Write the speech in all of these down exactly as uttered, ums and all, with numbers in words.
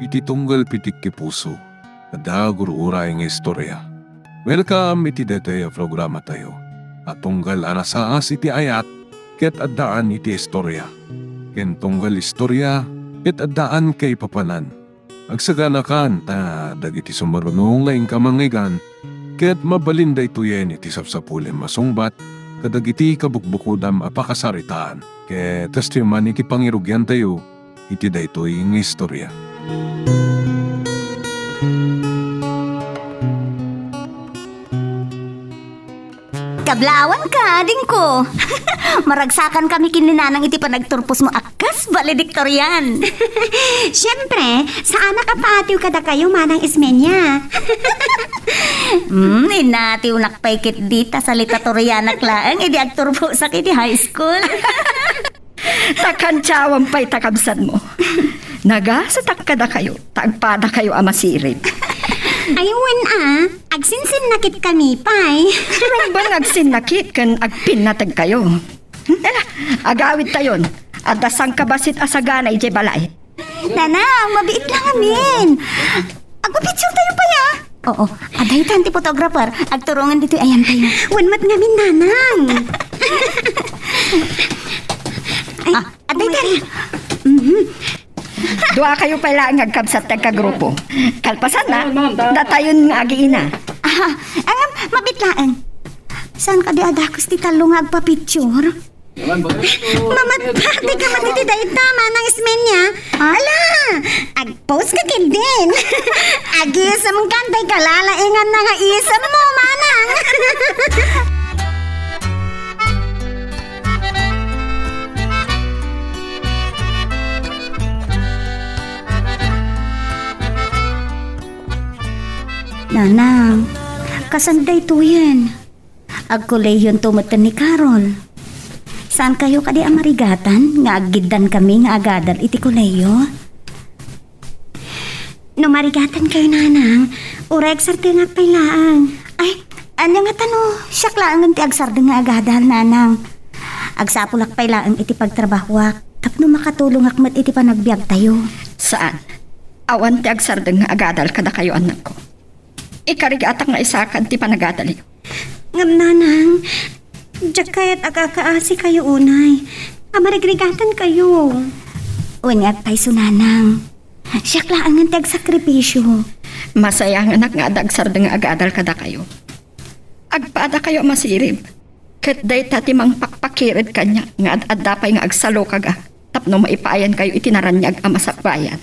Ti tunggal pitik ti puso, adda gur-uray nga istorya. Welcome iti daytoy a programatayo a tunggal a nasaas iti ayat ket addaan iti istorya, ken tunggal istorya ket addaan kaipapanan. Agsaganakan ta dagiti sumaruno nga inka mangngeggan ket mabalin daytoyen iti sapsapulem a sungbat kadagiti kabukbukodam a pakasaritaan. Ket kastoy man iti pangirugiantayo iti daytoy nga istorya. Kablawanka, adingko. Maragsakan kami ken ni Nanang iti panagturpos mo a kas valedictorian. Siempre, saanak a paatiw kadakayo, Manang Ismeña. Hmm, inatiwnak pay ketdi ta salitatorianak laeng idi agturposak iti high school. Ta kantiawan pay ta kabsatmo. Nagasatak kadakayo, ta agpadakayo a masirib. Ay, wen a, agsinsinnakit kami pay. Rumben nga agsinnakit ken agpinnategkayo. Ala, agawidtayon. Adda sangkabassit a sagana idiay balay. Nanang, mabiit la ngamin. Agpapicture tayo pay a. Oo, adda itan ti photographer. Agturongan ditoy ayantayo. Wen met ngamin, Nanang. Ay, ah, adda itan. Mhm. Duakayo pay laeng nga agkabsat ti agkagrupo. Kalpasanna, datayon nga agiina. Ah, ngem, mabiit laeng. Saan kadi a dakes ti tallo nga agpapicture? Mamatpatay ka man iti dayta, Manang Ismeña. Ha? Ala, agpost ka ketdin. Agisem kan tay kalalaingan na nga isemmo, Manang. Nanang, kasan daytoyen? Agkolehionto metten ni Carol. Saankayo kadi a marigatan nga aggiddankami nga agadal iti kolehio? No marigatankayo, Nanang, uray agsardengak pay laeng. Ay, ania ngata no siak laengen ti agsardeng nga agadal, Nanang? Agsapulak pay laeng iti pagtrabahoak tapno makatulongak met iti panagbiagtayo. Saan. Awan ti agsardeng nga agadal kadakayo, annakko. Ikarigatak nga isakad ti panagadalyo. Ngem, Nanang, diak kayat a kakaasikayo unay a marigrigatankayo. Wen nga agpayso, Nanang. Siak laengen ti agsakripisio. Masayanganak nga adda agsardeng nga agadal kadakayo. Agpadakayo a masirib. Ket dayta ti mangpakpakired kaniak nga ad-adda pay nga agsalukagak tapno maipaayankayo iti naraniag a masakbayan.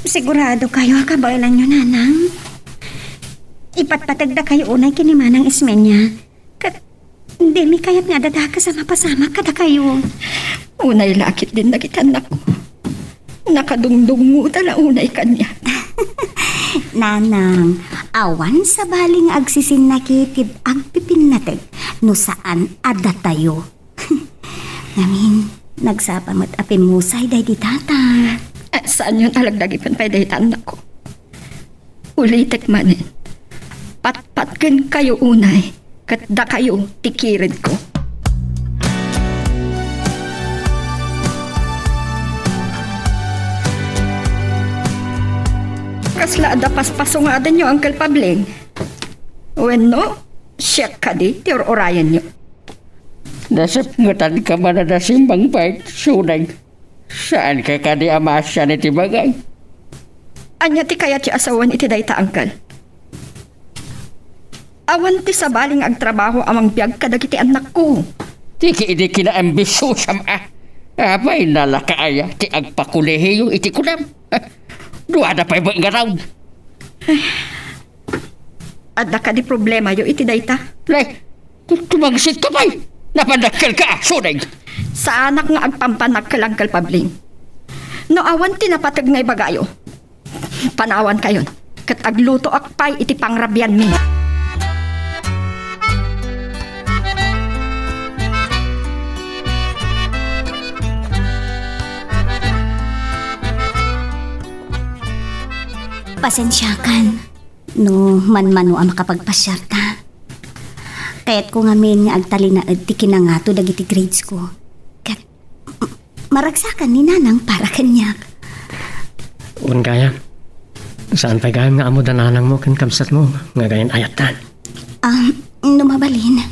Siguradokayo a kabaelanyo, Nanang? Ipatpategdakayo unay ken ni Manang Ismeña. Ket dimi kayat nga adda dakes a mapasamak kadakayo. Unay la ketdin dagiti annakko. Nakadungdungngota la unay kaniak. Nanang, awan sabali nga agsisinnakit ti agpipinnateg no saan a datayo. Ngamin, nagsapa met a pimmusay daydi tata. Eh, saanyon a laglagipen pay dayta, annakko. Ulitek manen, patpatgenkayo unay ket dakayo ti kiredko. Kasla adda paspasungadenyo, Uncle Pabling? Wenno, siak kadi ti ur-urayenyo? Nasipngetanka man a nasimbang pay, Suneng. Saanka kadi a maasian iti bagay? Ania ti kayatyo a sawen iti dayta, Uncle? Awan ti sabali nga agtrabaho a mangbiag kadagiti annakko. Ti ki-, idi kinaambisiosam a. Apay, nalaka aya ti agpakolehiyo iti kunam? Duada pay met nga round. Adda kadi problemayo iti dayta? Lay, tu-, tumangsitka pay. Napannakkelka, Suneng. Saanak nga agpampanakkel, Uncle Pabling. No awan ti napateg nga ibagayo, panawankayon, ket aglutoak pay iti pangrabianmi. Pasensiakan no manmano a makapagpasiarta. Kayatko ngamin nga agtalinaed ti kinangato dagiti grades ko. Ket m-, maragsakan ni Nanang para kaniak. Wen gayam. Saan pay gayam nga ammo da nanangmo ken kabsatmo nga agayan-ayattan? Ah, no mabalin,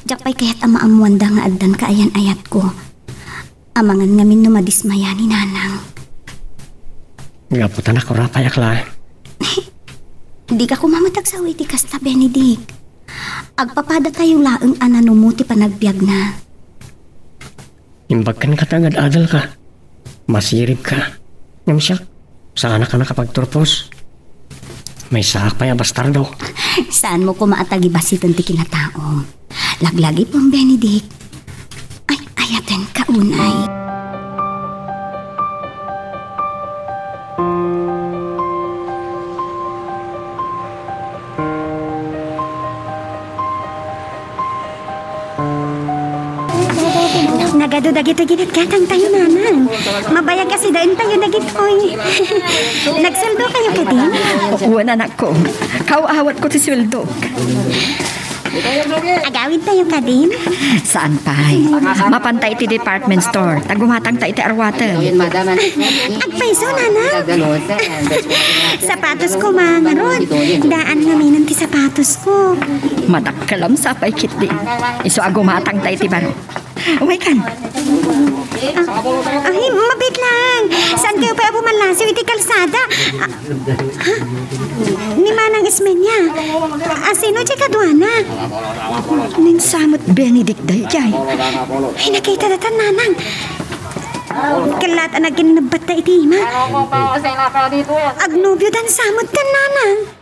diak pay kayat a maammoanda nga addan kaayan-ayatko. Amangan ngamin no madismaya ni Nanang. Gapu ta nakurapayak laeng. Dika koma met agsao iti kasta, Benedict. Agpapadatayo laeng a nanumo ti panagbiagna. Imbag kenka ta agad-adalka. Masiribka. Ngem siak, saanak a nakapagturpos. Maysaak pay a bastardo. Saanmo koma a tagibasiten ti kinataom. Laglagipem, Benedict. Ay, ayatenka unay. Nagadu dagitoy ginatgatangtayo, Nanang. Mabayag a sidaentayo dagitoy. Nagsueldokayo kadin? Wen, anakko. Kaaw-awatko ti sueldok. Agawidtayo kadin? Saan pay. Mapanta iti department store. Ta gumatangta iti arwaten. Agpayso, Nanang. Sapatos koma ngarud. Daan ngaminen ti sapatos ko. Madakkelam sa pay ketdi. Isu a gumatangta iti baro. Umaykan. Ah, ay, mabiit lang. Saankayo pay a bumallasiw iti kalsada? Ah, ha? Ni Manang Ismeña. Ah, sino diay kaduana? Ni Sam met Benedict daydiay. Ay, nakita datan, Nanang. Kellat a naginnebbatta iti ima. Agnobiodan sa met ken Nanang.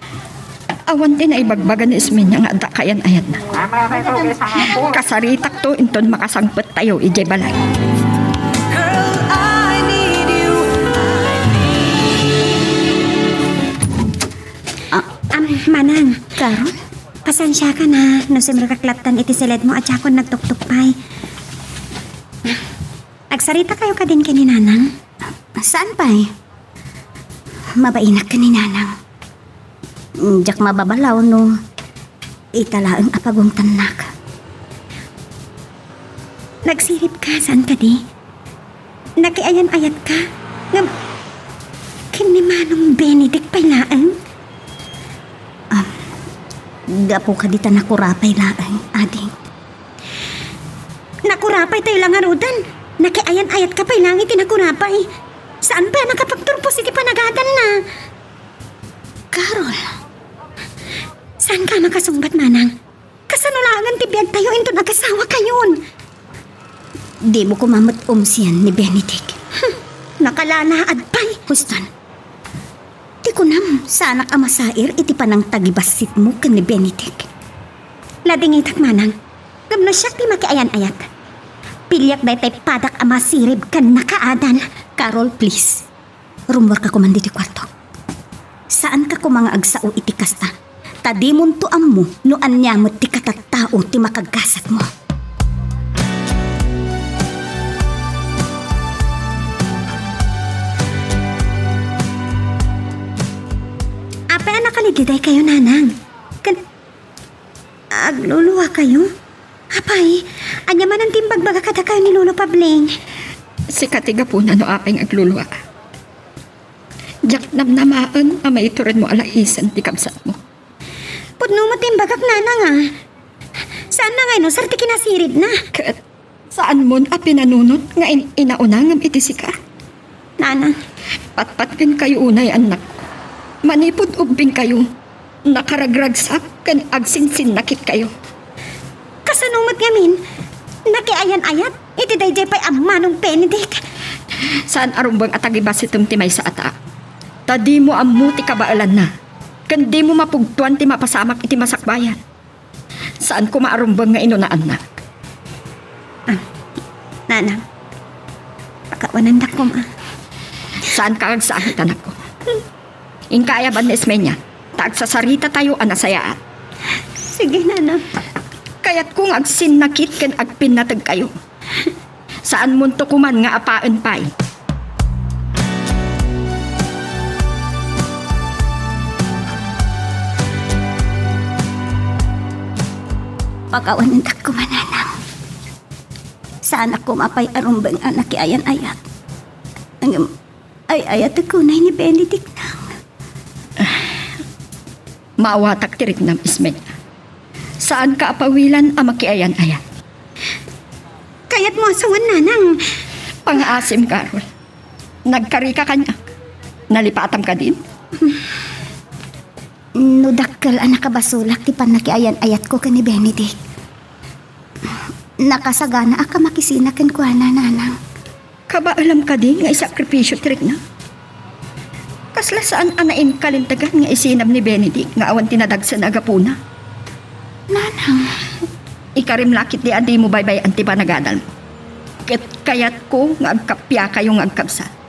Awan ti naibagbaga ni Ismeña nga adda kaayan-ayatna. Kasaritakto inton makasangpettayo idiay balay. Ah, am, Manang. Carol? Pasensiakan a, no simrekak lattan iti siledmo a diakon nagtuktok pay. Agsaritakayo kadin ken ni Nanang? Saan pay? Mabainak ken ni Nanang. Diak mababalaw no ita laeng a pagungtannak. Nagsiribka, saan kadi? Nakiayan-ayatka? Ngem, ken ni Manong Benedict pay laeng? Ah, gapu kadi ta nakurapay laeng, ading. Nakurapaytayo la ngaruden. Nakiayan-ayatka pay laeng iti nakurapay. Saan pay a nakapagturpos iti panagadanna? Carol. Saanka a makasungbat, Manang? Kasano laengen ti biagtayo inton agasawakayon? Dimo koma met umsien ni Benedict. Hmm, nakalanaad pay. Huston. Ti kunam, saanak a masair iti panangtagibassitmo ken ni Benedict. Ladingitak, Manang. Ngem no siak ti makiayan-ayat, piliak daytay padak a masirib ken nakaadal. Carol, please. Rummuarka koman ditoy kuartok. Saanka koma nga agsao iti kasta, ta dimonto ammo no ania met ti katattao ti makagasatmo. Apay a nakalidlidaykayo, Nanang? Ken agluluakayo? Apay, ania manen ti imbagbaga kadakayo ni Lolo Pabling? Sika ti gapuna no apay nga agluluak. Diak namnamaen a maituredmo a laisen ti kabsatmo. Pudno met ti imbagak, Nanang, a. Saanna nga inusar ti kinasiribna. Ket saanmon a pinanunot nga in-, inauna ngem iti sika? Nanang. Patpat kenkayo unay, annak. Manipud ubbingkayo, nakaragragsak ken agsinsinnakitkayo. Kasano met ngamin? Nakiayan-ayat iti daydiay pay a Manong Benedict. Saan a rumbeng a tagibassitem ti maysa a tao. Ta dimo ammo ti kabaelanna, ken dimo mapugtoan ti mapasamak iti masakbayan. Saan koma a rumbeng nga inunaannak. Ah, Nanang, pakawanandak koma. Saanka agsakit, anakko. Inka ayaban ni Ismeña, ta agsasaritatayo a nasayaat. Sige, Nanang. Kayatko nga agsinnakit ken agpinnategkayo. Saanmonto koman nga apaen pay. Pakawanendak koma, Nanang. Saanak koma pay a rumbeng a nakiayan-ayat. Ngem, Ay-ayatek unay ni Benedict, Nang. Maawatak ti riknam, Ismeña. Saanka a pawilan a makiayan-ayat. Kayatmo a sawen, Nanang. Pangaasim, Carol. Nagkarika kaniak. Nalipatam kadin? No dakkel a nakabasolak ti pannakiayan-ayatko ken ni Benedict, nakasaganaak a makisina kenkuana, Nanang. Kabaelam kadi nga isakripisio ti rikna? Kasla saan a nainkalintegan nga isinam ni Benedict nga awan ti nadagsen a gapuna? Nanang. Ikarim la ketdi a dimo baybay-an ti panagadalmo. Ket kayatko nga agkappiakayo nga agkabsat.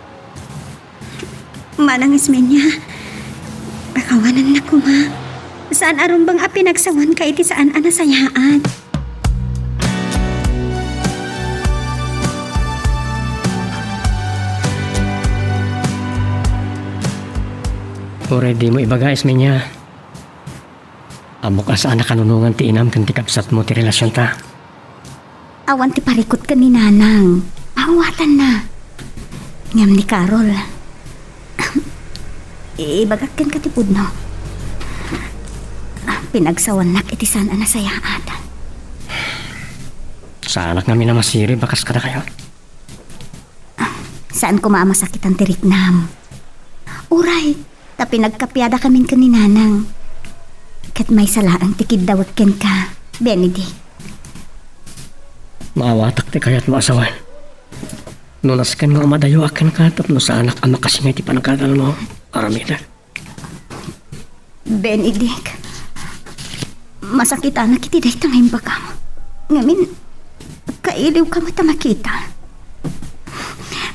Manang Ismeña, pakawanannak koma. Saan a rumbeng a pinagsawanka iti saan a nasayaat. Uray dimo ibaga, Ismeña. Ammok a saan a kanunongan ti inam ken ti kabsatmo ti relasionta. Awan ti parikut ken ni Nanang. Maawatanna. Ngem ni Carol, ibagak kenka ti pudno. Pinagsawannak iti saan a nasayaat. Saanak ngamin a masirib a kas kadakayo. Saan koma a masakitan ti riknam. Uray, ta pinagkappiadakamin ken ni Nanang. Ket maysa laeng ti kiddawek kenka, Benedict. Maawatak ti kayatmo a sawen. No nasken nga umadayoak kenka tapno saanak a makasingay ti panagadalmo, aramidek. Benedict, masakitanak iti dayta nga imbagam. Ngamin, kailiwka met a makita.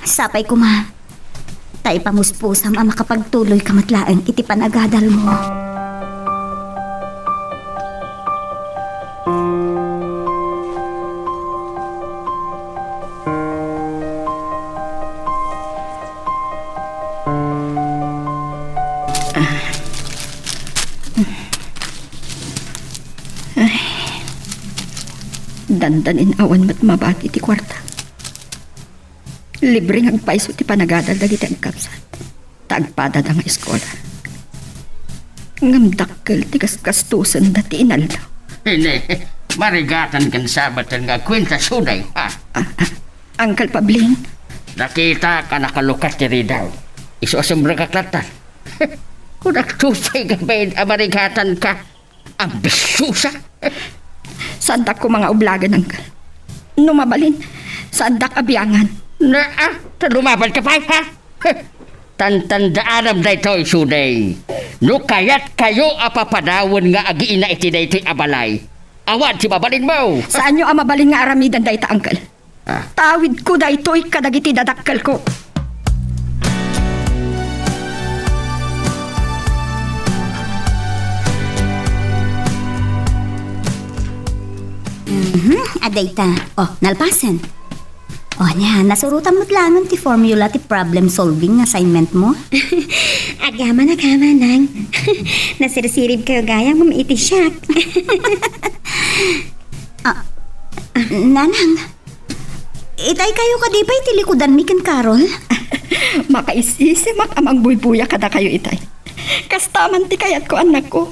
Sapay koma, ta ipamuspusam a makapagtuloyka met laeng iti panagadalmo. Ay, dandanin awan met mabati ti kuarta. Libre nga agpayso ti panagadal dagiti agkabsat. Ta agpadada nga eskola. Ngem dakkel ti gasgastusenda ti inaldaw. Ine, marigatan ken sabaten nga agkuenta suday, ha? Ah, ah, Uncle Pablin? Nakitak a nakalukat ti ridaw. Isu a simrekak latta. Kunakto pay nga bain a marigatanka. Ambisiosa! Saandak koma nga ublagen, Uncle. No mabalin, saandak a biangan. Naa, ta lumabanka pay, ha? Tantandaanam daytoy, suday. No kayatkayo a papanawen nga agiina iti daytoy a balay, awan ti mabalinmo. Saanyo a mabalin nga aramiden dayta, Uncle. Ah. Tawidko daytoy kadagiti dadakkelko. Mhm, adda ita. Oh, nalpasen. Oh, nia, nasurotam met laengen ti formula ti problem solving nga assignment mo? Agyamanak, Manang. Nasirsiribkayo gayam ngem iti siak. Ah, Nanang, itay kayo kadi pay ti likudanmi ken Carol? Makaisisimak a mangbuybuya kadakayo itay. Kasta man ti kayatko, annakko.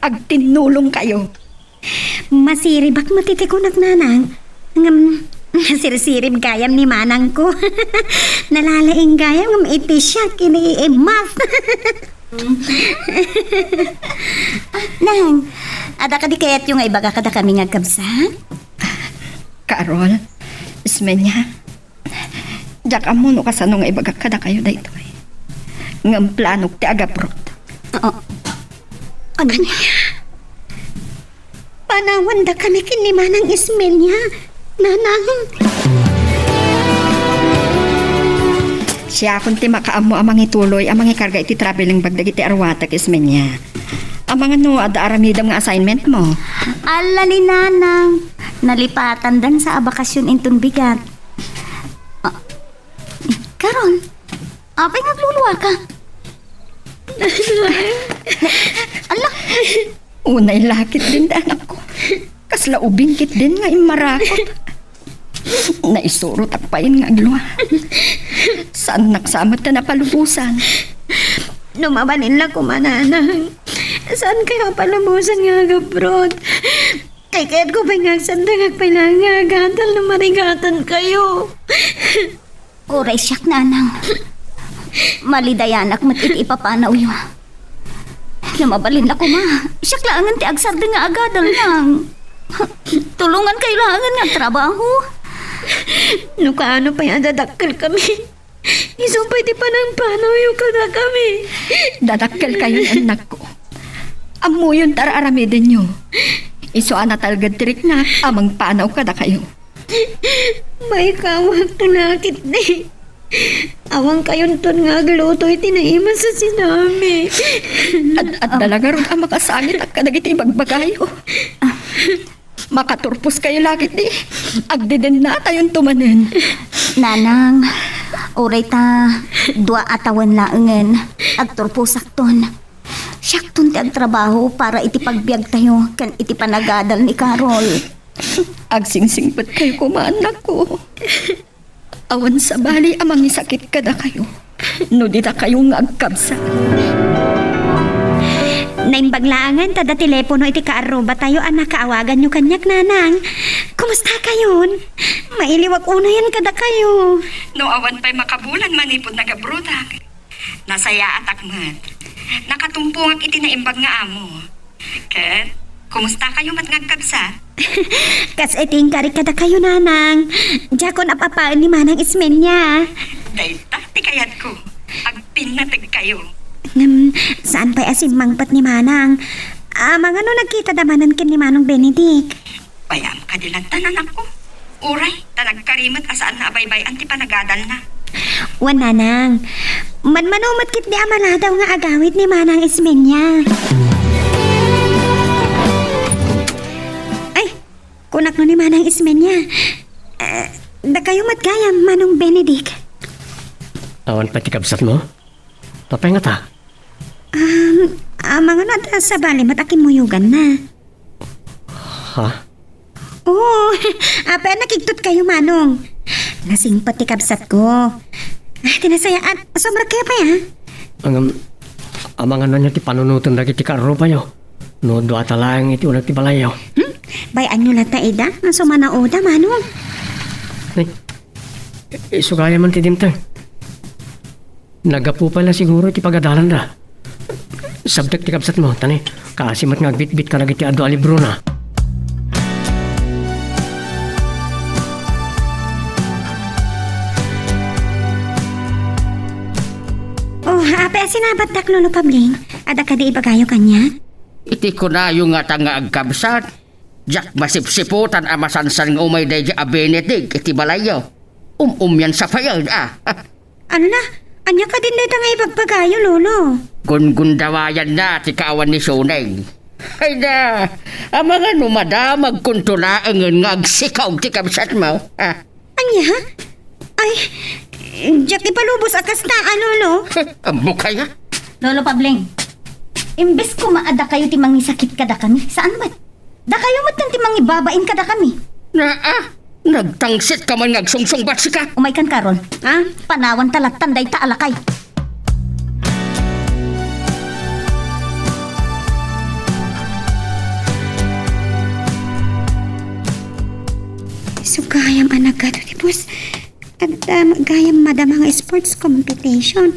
Agtinnulong kayo. Masiribak met iti kunak, Nanang. Ngem, nasirsirib gayam ni Manangko. Nalalaing gayam ngem iti siak, ini-imas. Nang, adda kadi kayatyo nga ibaga kadakami nga agkabsat? Carol, Ismeña, diak ammo no kasano nga ibagak kadakayo daytoy. Ngem planok ti agaprot. Oo. Ania? Panawandakami ken ni Manang Ismeña, Nanang. Siakon ti makaammo a mangituloy a mangikarga iti traveling bag dagiti aruatak, Ismeña. Amangan no adda aramidem nga assignment mo? Ala ni Nanang, nalipatan dansa a bakasyon inton bigat. Ah, Carol, apay nga agluluaka? Ala, Unay la ketdin, anakko. Kasla ubing ketdin nga immarakot. Naisurotak pay nga aglua. Saannak sa met ta napalubosan. No mabalin la koma, nanang, saankayo a palubosan nga agabrot. Kayatko pay nga agsardengak pay laeng nga agadal no marigatankayo. Uray siak, nanang. Malidayanak met iti ipapanawyo. No mabalin la koma, siak laengen ti agsardeng nga agadal, nang. Tulongankayo laengen nga agtrabaho. No kaano pay a dadakkelkami, isu pay ti panangpanawyo kadakami. Dadakkelkayon, annakko. Ammoyon ti ar-aramidenyo. Isu a natalged ti riknak a mangpanaw kadakayo. Maikawak to lakit ni. Awankayonton nga agluto iti naimas a sinami. Ad-adda la ngarud a makasangit kadagiti ibagbagayo. Makaturposkayo lakit ni. Agdedennatayonto manen. Nanang, uray ta dua a tawen laengen, agturposakton. Siakton ti agtrabaho para iti pagbiagtayo ken iti panagadal ni Carol. Agsingsingpetkayo koma, annakko. Awan sabali a mangisakit kadakayo no didakayo nga agkabsat. Naimbag laengen ta adda telepono iti kaarrubatayo a nakaawaganyo kaniak, nanang. Kumustakayon? Mailiwak unayen kadakayo. No awan pay makabulan manipud nagabrotak, nasayaatak met. Nakatumpongak iti naimbag nga amo. Ket, kumustakayo met nga agkabsat? Kas iti inkarik kadakayo, nanang. Diakon ap-apaen ni Manang Ismeña. Dayta ti kayatko. Agpinnategkayo. Ngem, saan pay a simmangpet ni Manang? Amangan no nagkitada manen ken ni Manong Benedict? Bayam kadi latta, anakko. Uray, ta nagkari met a saanna a baybay-an ti panagadalna. Wen, nanang. Manmano met ketdi a maladaw nga agawid ni Manang Ismeña. Ay, kunak no ni Manang Ismeña. Eh, dakayo met gayam, Manong Benedict. Awan pay ti kabsatmo? Apay ngata? Um, amangan no adda sabali met a kimmuyoganna. Ha? Oo, apay a nakigtotkayo, Manong? Nasingpet ti kabsatko. Ah, ti nasayaat, sumrekkayo pay, ha? Ngem, amangan no ania ti panunoten dagiti kaarrubayo no duata laeng iti uneg ti balayyo. Hmm? Bay-anyo latta ida, a sumanao da, Manong. Ay, isu gayam man ti dimteng. Naggapu pay la siguro iti pagadalanda. Sabtek ti kabsatmo, tani, kaasi met nga agbitbit kadagiti adu a librona. Oh, apay a sinabatdak, Lolo Pabling? Adda kadi ibagayo kaniak? Iti kunayo ngata nga agkabsat, diak masipsiputan a masansan nga umay daydi a Benedict iti balayyo. Um-umian sa pay, ah. Ala, ania kadin dayta nga ibagbagayo, Lolo? Gungundawayanna ti kaawan ni Suneng. Ay da, amangan no madamagkonto laengen nga agsikaog ti kabsatmo. Ah. Ania? Ay, diak ipalubos a kasta, a, Lolo. Ammok aya? Lolo Pabling, imbes koma a dakayo ti mangisakit kadakami, saan met? Dakayo met ti mangibabain kadakami. Naa, nagtangsit ka man nga agsungsungbat sika. Umaykan, Carol. Ha? Panawanta lattan dayta a lakay. Isu gayam a nagadu ti boss. Adda gayam madama nga sports competition.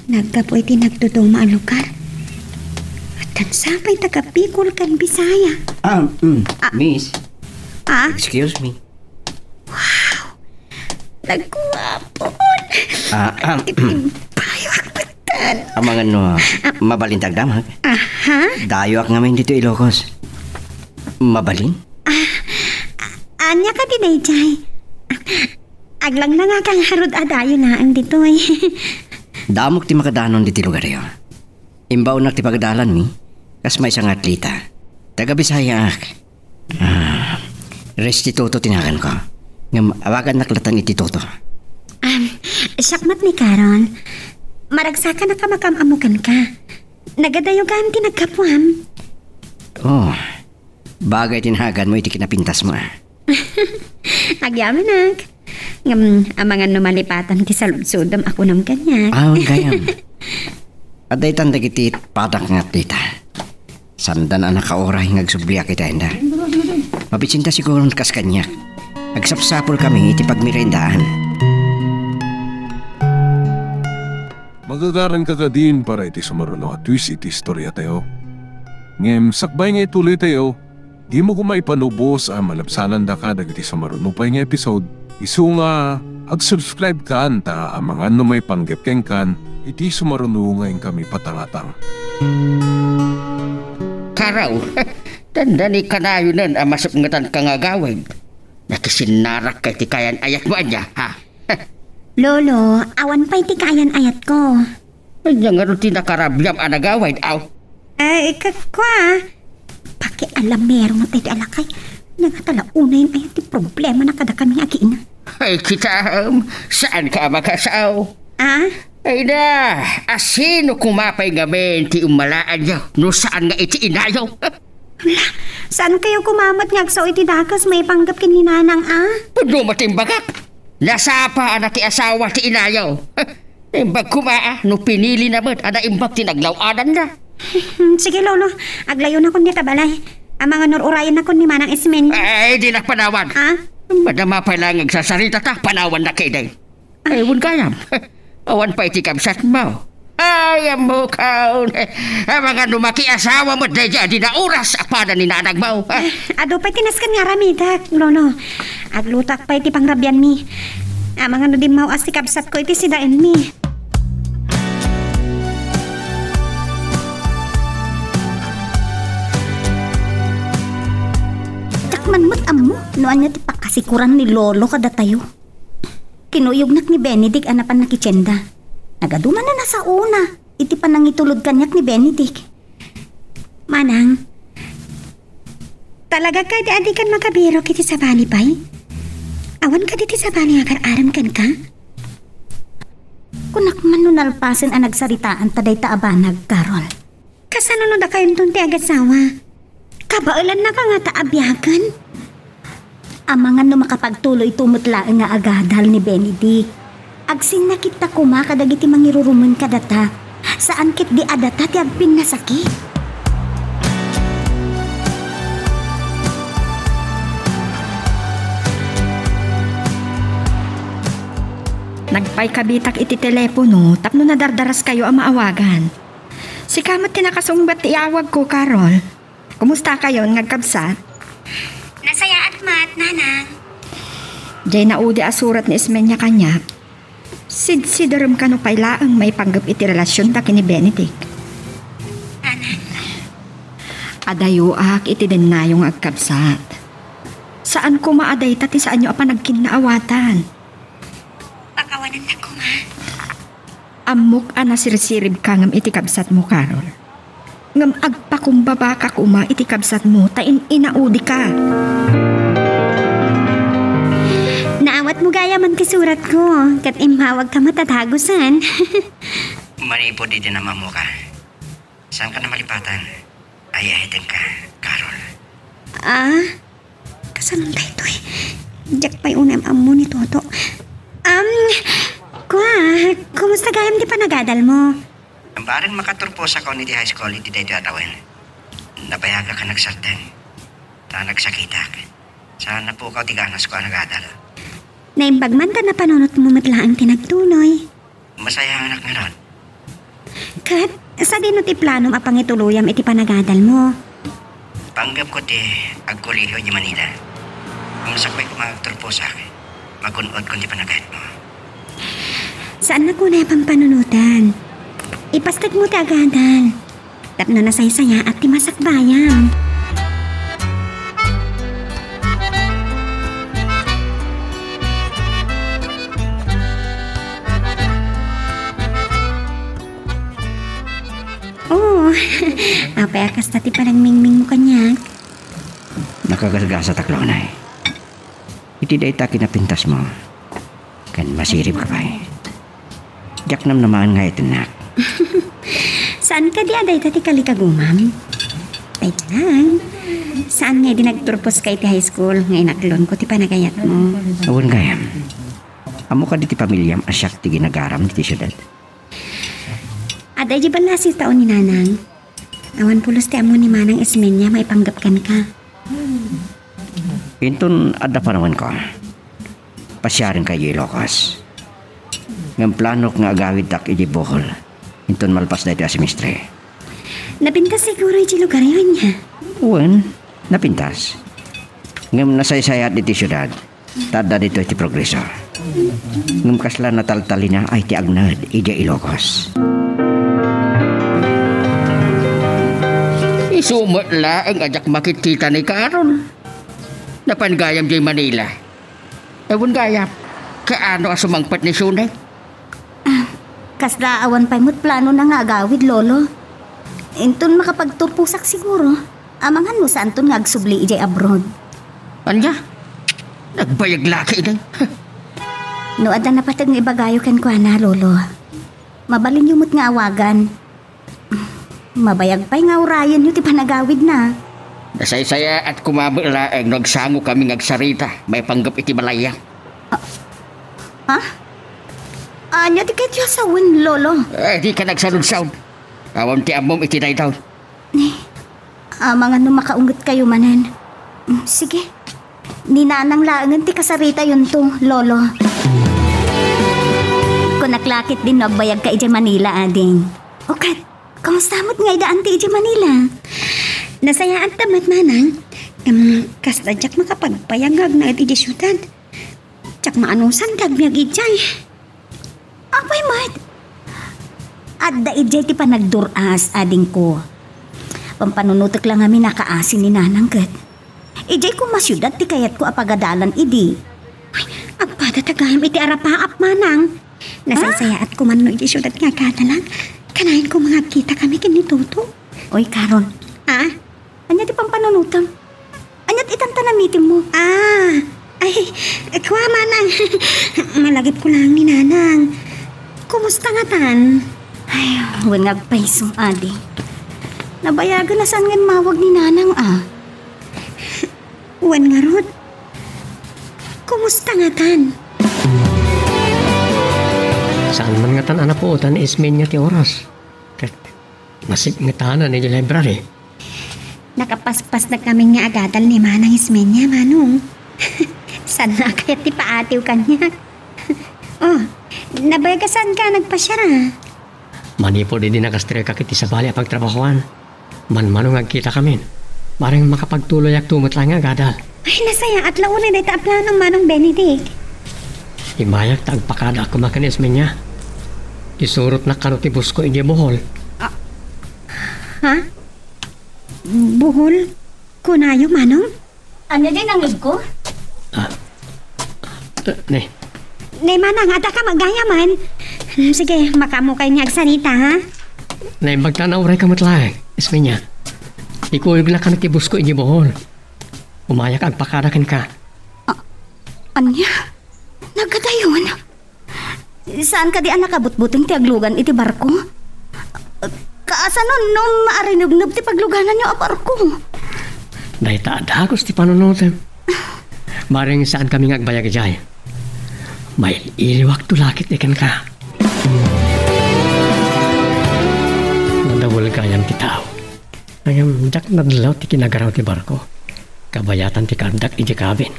Naggapu iti nagduduma a lugar. Addan sa pay taga Bicol ken Bisaya. Ah, mm, Ah. Miss. Ah? Excuse me. Wow! Nagguapon! Ah, ah, Ipimpayo ak metten. Amangan no, ah, mabalin ti agdamag? Aha. Dayoak ngamin ditoy Ilocos. Mabalin? Ah, ania kadi daydiay? Aglanglangakan ngarud a dayo laeng ditoy. Damok ti makadanon ditoy lugaryo. Imbaonak ti pagadalanmi, kas maysa nga atleta. Taga Bisayaak. Ah, Restituto ti naganko. Ngem awagannak lattan iti Toto. Am, siak met ni Carol. Maragsakanak a makaam-ammo kenka. Nagadayo gayam ti naggapuam. Oh, bagay ti naganmo iti kinapintasmo, ah. Agyamanak. Ngem, amangan no malipatan ti saludsodem a kunam kaniak. Awan gayam. Adda itan dagiti padak nga atdita. Saandan a nakauray nga agsubliak iti ayanda. Mabisinda siguron kas kaniak. Agsapsapulkami iti pagmerendaan. Magagaranka kadin para iti sumaruno a twist iti istoriatayo. Ngem sakbay nga ituloytayo, dimo koma ipanubos a malabsanandaka dagiti sumaruno pay nga episode, isu nga ag-subscribe kan ta amangan no maipanggep kenkan iti sumaruno nga inkami patangatang. Karaw, dandani kanayonen a masupngetanka nga agawid. Nakisinnarakka iti kayan-ayatmo ania, ha? Lolo, awan pay ti kayan-ayatko. Ania ngarud ti nakarabiam a nagawid, aw? Ay, ka-, kua. Pakialamero nga tayo ti alakay. Nangata la unayen aya ti problemana kadakami nga agiina. Ay, kitaem, saanka a makasao? Ah? Ay na, asino koma pay ngamin ti ummalaanyo no saan nga iti inayo? Ala, saan kayo kumamat nga agsao iti dakes maipanggep ken ni Nanang, a? Pudno met ti imbagak. Nasapa a na ti asawa ti inayo. Imbag koma a no pinilina met a naimbag ti naglaw-adanna. Sige, Lolo. Aglayonakon dita balay. Amangan no ur-urayennakon ni Manang Ismen. Ay, di na panawan. Ha? Madama pay la nga agsasaritata, panawannak ketdi. Ay, wen gayam. Awan pay ti kabsatmo. Ay, ammokon. Amangan no makiasawa met daydiay a di naoras a pada ni nanangmo. Adu pay ti nasken nga aramidek, Lolo. Aglutak pay ti pangrabianmi. Amangan no dimmaw-as ti kabsatko iti sidaenmi. Diak man met ammo no ania ti pakasikuran ni Lolo kadatayo. Kinuyognak ni Benedict a napan nakitienda. Nagadu manen a saona iti panangitulod kaniak ni Benedict. Manang, talaga kadi a dikan makabirok iti sabali pay? Awan kadi ti sabali nga agar-arem kenka? Kunak man no nalpasen a nagsaritaanta dayta a banag, Carol. Kasano no dakayonton ti agasawa? Kabaelannaka ngata a biagen? Amangan no makapagtuloyto met laeng nga agadal ni Benedict. Agsinnakitta koma kadagiti mangirurumen kadata. Saan ketdi a data ti agpinnasakit. Nagpaikabitak iti telepono tapno nadardaraskayo a maawagan. Sika met ti nakasungbat ti iawagko, Carol. Kumustakayon nga agkabsat? Nasayaat met, Nanang. Diay naudi a surat ni Ismenia kaniak. Sidsiderem kano pay laeng maipanggep iti relasionda ken ni Benedict. Nanang. Adayoak iti dennayo nga agkabsat. Saan koma a dayta ti saanyo a panagkinnaawatan. Pakawanannak koma. Ammok a nasirsiribka ngem iti kabsatmo, Carol. Ngem agpakumbabaka koma iti kabsatmo ta in-inaudika. Naawatmo gayam ti suratko, ket immawagka met a dagusen. Manipud iti namammoka, saanka a malipatan. Ay-ayatenka, Carol. Ah? Kasano daytoy? Diak pay unay am-ammo ni Toto. Am, kua, kumusta gayam ti panagadalmo? Bareng makaturposakon iti high school iti daytoy a tawen, nabayagak a nagsardeng. Ta nagsakitak. Sa napukaw ti ganasko a nagadal. Naimbag man ta napanunotmo met laeng ti nagtuloy. Masayaanak ngarud. Ket, sadino ti planom a pangituloyam iti panagadalmo? Panggepko ti agkolehiyo idiay Manila. Ngem sakbay koma agturposak, magun-odkon ti panagayatmo. Saannak unay a pampanunotan. Ipastegmo ti agadal. Tapno nasaysayaat ti masakbayam. Oh, apay a kasta ti panagmingmingmo kaniak? Nakagasgasatak la unay. Iti dayta kinapintasmo, ken masiribka pay. Diak namnamaen nga ayatennak. Saan kadi a dayta ti kalikagumam? Dayta lang. Saan nga idi nagturposka iti high school nga inaklonko ti panagayatmo? Awan gayam. Ammo kadi ti pamiliam a siak ti ginagaram ditoy siudad? Adda idiay ballasiw taon ni Nanang. Awan pulos ti ammo ni Manang Ismeña maipanggep kenka. Inton adda panawenko, pasiarenka idiay Ilocos. Ngem planok nga agawidtak idiay Bohol inton malpas daytoy a semestre. Napintas siguro idiay lugaryo, ania? Wen, napintas. Ngem nasaysayaat ditoy siudad, ta adda ditoy ti progreso. Ngem kasla nataltalinaay ti agned idiay Ilocos. Isu met laeng a diak makitkita ni Carol. Napan gayam diay Manila. Awan gayam, kaano a sumangpet ni Shunay? Ah, kasla awan pay met planona nga agawid, Lolo. Inton makapagturposak siguro, amangan no saanton nga agsubli idiay abroad. Ania? Nagbayag la ketdi. No adda napateg nga ibagayo kenkuana, Lolo, mabalinyo met nga awagan. Mabayag pay nga urayenyo ti panagawidna. Nasaysayaat koma met laeng no agsangokami nga agsarita maipanggep iti balayyo. Ah? Ha? Ania ti kayatyo a sawen, Lolo? Eh, dika nagsaludsod. Awan ti ammom iti daytoy. Ni, amangan no makaungetkayo manen. Mm, sige. Ni Nanang laengen ti kasaritayonto, Lolo. Kunak la ketdin no agbayagka idiay Manila, ading. O ket, kumusta met nga idaanti idiay Manila? Nasayaat ta met, Manang. Ngem kasla diak makapagbayag nga agnaed idiay siudad. Diak maanusan ti agbiag idiay. Apay met? Adda idiay ti panagdur-as, adingko. Pampanunotek la ngamin a kaasi ni Nanang ket idiay koma siudad ti kayatko a pagadalan idi. Ay, agpada ta gayam iti arapaap, Manang. Nasaysayaat koma no idiay siudad nga agadalan. Kanayon koma nga agkitakami ken ni Toto. Oy, Carol. Ah? Ania ti pampanunotem? Ania ti itan ta namitemmo? Ah, ay, kua, Manang. Malagipko laeng ni Nanang. Kumusta ngatan? Ay, wen nga agpayso, adi. Nabayagen a saan nga immawag ni Nanang, a. Wen ngarud, kumusta ngatan? Saan man ngatan a napuotan ni Ismeña ti oras. Ket nasipngetanan idiay library. Nakapaspasnekami nga agadal ni Manang Ismeña, Manong. Saan a kayat ti paatiw kaniak? Oh, nabayag a saanka a nagpasiar, a? Manipud idi nakastrek iti sabali a pagtrabahoan, manmano nga agkitakamin. Bareng makapagtuloyak to met laeng nga agadal. Ay, nasayaat la unay dayta a plano, Manong Benedict. Immayak ta agpakadaak koma ken Ismeña. Isurotnak kano ti busko idiay Bohol. Ah, ha? Bohol? Kunayo, Manong? Ania diay nangngegko? Ah. Ne. Ne, Manang, adda ka met gayamen. Hmm, sige, makaammokayo nga agsarita, ha? Naimbag ta naurayka met laeng, Ismeña. Ikuyognak kano ti busko idiay Bohol. Umayak agpakada kenka. Ah, ania? Nagkadayon? Saan kadi a nakabutbuteng ti aglugan iti barko? Kaasano no maarinebneb ti paglugananyo a barko? Dayta a dagus ti panunotem. Bareng saankami nga agbayag idiay. Mail-iliwakto la ketdi kenka. Nadawel gayam ti tao. Ngem diak nadlaw ti kinagaraw ti barko. Kabayatan ti kaaddak idiay cabin.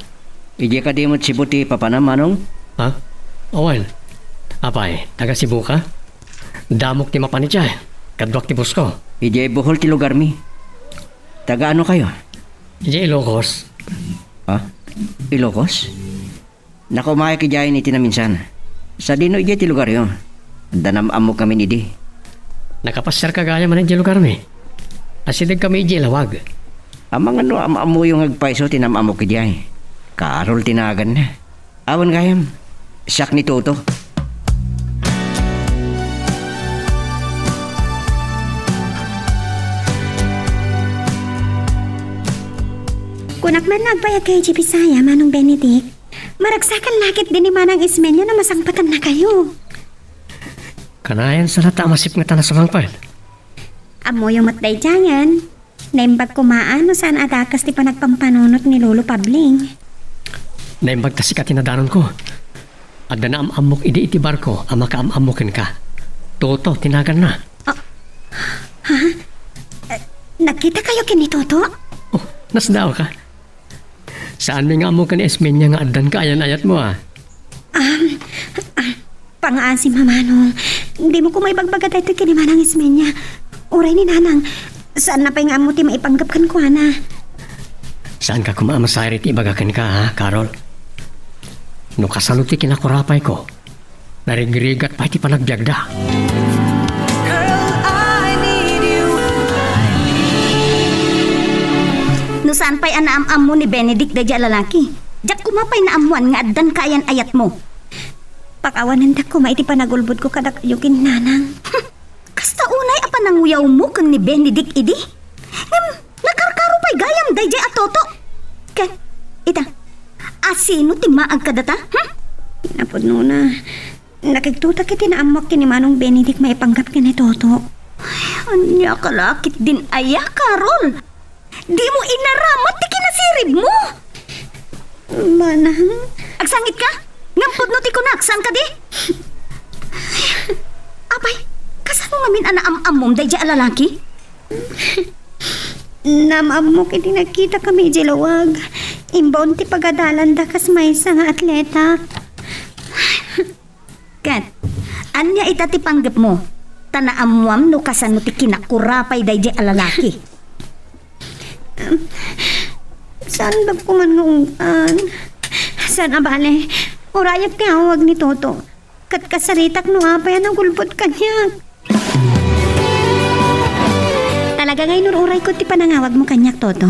Idiay kadi met Cebu ti papanam, Manong? Ha? Wen. Apay, taga Cebu ka? Damok ti mapan idiay. Kaduak ti busko. Idiay Bohol ti lugarmi. Taga ano kayo? Idiay Ilocos. Ha? Ilocos? Nakaumayak idiay iti naminsan. Sadino idiay ti lugaryo? Adda nam-ammok ngamin idi. Nakapasiarka gayam idiay lugarmi. Asidegkami idiay lawag. Amangan no am-ammoyo nga agpayso ti nam-ammok idiay. Carol ti naganna. Awan gayam. Siak ni Toto. Kunak man nga agbayag kayo iti Bisaya, Manong Benedict. Maragsakan la ketdi ni Manang Ismeña no masangpetennakayo. Kanayon sa latta a masipngetan a sumangpet. Ammoyo met daydiayen. Naimbag koma a no saan a dakes ti panagpampanunot ni Lolo Pabling. Naimbag ta sika ti nadanonko. Adda naam-ammok idi iti barko a makaam-ammo kenka. Toto ti naganna. Ah, ha? Eh, nagkitakayo ken ni Toto? Oh, nasdaawka. Saanmi nga ammo ken ni Esmeña nga addan kaayan-ayatmo, a? Um, ah, pangaasim, Manong. Dimo koma ibagbaga daytoy ken ni Manang Esmeña. Uray ni Nanang, saanna pay nga ammo ti maipanggep kenkuana. Saanka koma a masayra iti ibaga kenka, ha, Carol? No kasano ti kinakurapayko, narigrigat pay ti panagbiagda. Girl, I need you. No saan pay a naam-ammo ni Benedict daydiay a lalaki, diak koma pay naammoan nga addan kaayan-ayatmo. Pakawanendak koma iti panagulbodko kadakayo ken Nanang. Kasta unay a pananguyawmo ken ni Benedict idi? Ngem nakarkaro pay gayam daydiay a Toto. Ket, ita, asino ti maag kadata? Hmm? Napudnona, nakigtotak iti naammoak ken ni Manong Benedict maipanggep ken ni Toto. Ania ka la ketdin aya, Carol? Dimo inaramat ti kinasiribmo? Manang. Agsangitka? Ngem pudno ti kunak, saan kadi? Apay, kasano ngamin a naam-ammom daydiay a lalaki? Naam-ammok idi nagkitakami idiay lawag. Imbaon ti pagadalanda kas maysa nga atleta. Ket, ania ita ti panggepmo? Ta naammoam no kasano ti kinakurapay daydiay a lalaki. Saan bag koman nga ungtan? Saan a bale, urayak ti awag ni Toto. Ket kasaritak no apay a nagulbod kaniak. Talaga nga inururay ko ti panangawagmo kaniak, Toto.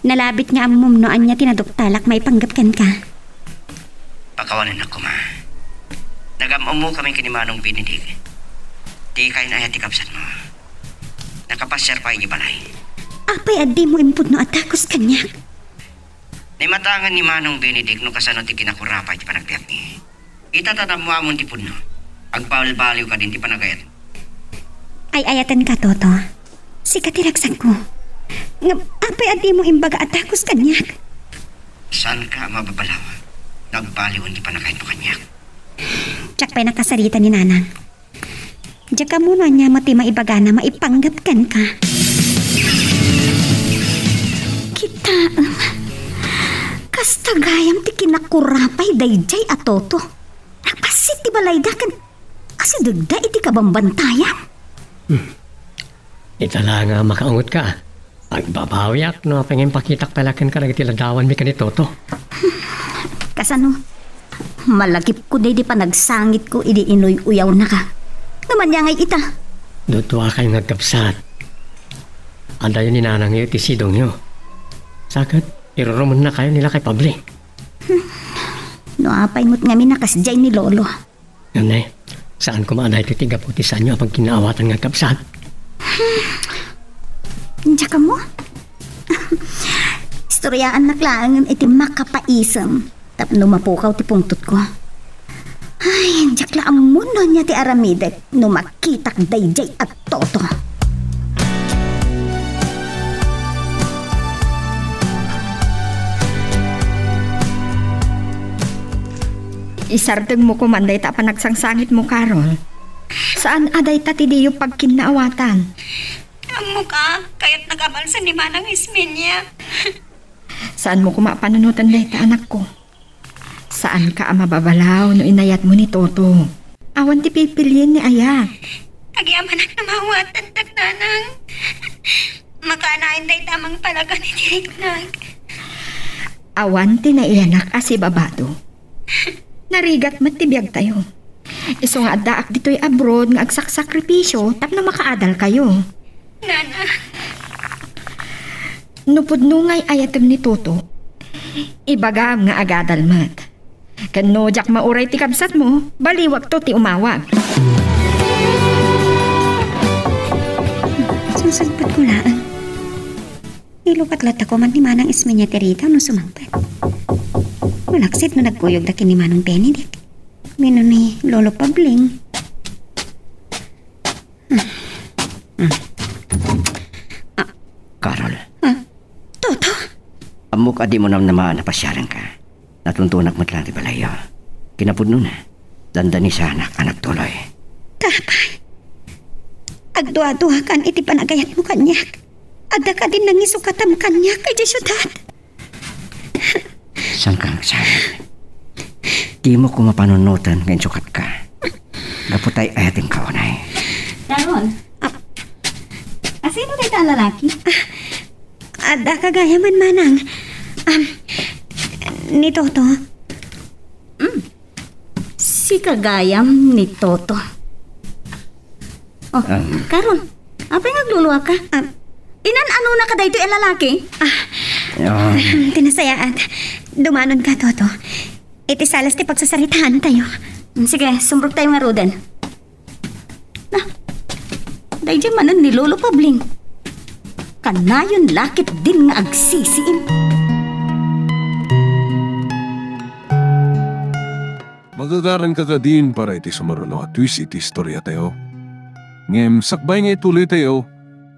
Nalabit nga ammom no ania ti naduktalak maipanggep kenka. Pakawanennak koma. Nagam-ammokami ken ni Manong Benedict. Ti kayan-ayat ti kabsatmo. Nakapasiar pay idiay balay. Apay a dimo impudno a takos kaniak? Naimatangan ni Manong Benedict no kasano ti kinakurapay ti panagbiagmi. Ita ta naammoamon ti pudno. Agbalbaliw kadin ti panagayat. Ay-ayatenka, Toto. Sika ti ragsakko. Ngem apay a dimo imbaga a takos kaniak? Saanka a mababalaw nga agbaliwen ti panagayatmo kaniak? Diak pay nakasarita ni Nanang. Diak ammo no ania met ti maibagana maipanggep kenka. Kitaem, kasta gayam ti kinakurapay daydiay a Toto. Nakpassit ti balayda ken asidegda iti kabambantayan. Hmm. Ita la nga makaungotka. Agbabawiak no apay nga impakitak pay la kenka dagiti ladawanmi ken ni Toto. Kasano? Malagipko daydi panagsangitko idi inuy-uyawnaka. Ngem ania ngay ita? Duduakayo nga agkabsat. Adayo ni nanangyo iti sidongyo. Sa ket, irurumennakayo ni Lakay Pabli. Hmm. No apay met ngamin a kasdiay ni Lolo. Ngem ne, saan koma a daytoy ti gapu ti saanyo a pagkinnaawatan nga agkabsat? Hmm. Diak ammo? Istoryaannak laengen iti makapaisem tapno mapukaw ti pungtotko. Ay, diak la ammo no ania ti aramidek no makitak daydiay a Toto. Isardengmo koman dayta a panagsangsangitmo, Carol. Saan a dayta ti diyo pagkinnaawatan. Ammok a, kayatnak a malsen ni Manang Ismeña. Saanmo koma a panunoten dayta, anakko. Saanka a mababalaw no inayatmo ni Toto. Awan ti pipilien ni ayat. Agyamanak no mawatandak, Nanang. Makaanayon dayta a mangpalagan iti riknak. Awan ti naiyanak a sibabado. Narigat met ti biagtayo. Isu nga addaak ditoy abroad nga agsaksakripisio tapno makaadalkayo. Nana. No pudno nga ay-ayatem ni Toto, ibagam nga agadal met. Ken no diak mauray ti kabsatmo, baliwakto ti umawag. Susulpatko laeng. Ilukat latta koma ni Manang Ismeña ti Rita no sumangpet. Malaksid no nagkuyogda ken ni Manong Benedict. Wenno ni Lolo Pabling. Hmm. Hmm. Ah. Carol. Ah. Toto? Ammok a dimo namnamaan a pasiarenka. Natuntunak met laeng ti balayyo. Kinapudnona, dandanisanak a nagtuloy. Apay, agduaduakan iti panagayatmo kaniak. Adda kadin nangisukatam kaniak idiay siudad? Saanka agsayang? Dimo koma panunoten nga insukatka. Gapu ta ay-ayatenka unay. Carol, ah, asino dayta a lalaki? Ah, adda kagayamen, manang. Um, ni Toto. Mm. Sika gayam ni Toto. Oh, um, Carol, apay nga agluluaka? Um, inan-anonaka daytoy a lalaki? Ah, um, ti nasayaat. Dumanonka, Toto. Iti salas ti pagsasaritaantayo. Mm, sige, sumrek tayo ngaruden. Na, daydiay manen ni Lolo Pabling. Kanayon la ketdin nga agsisiim. Magagaranka kadin para iti sumaruno a twist iti istoriatayo. Ngem sakbay nga ituloytayo,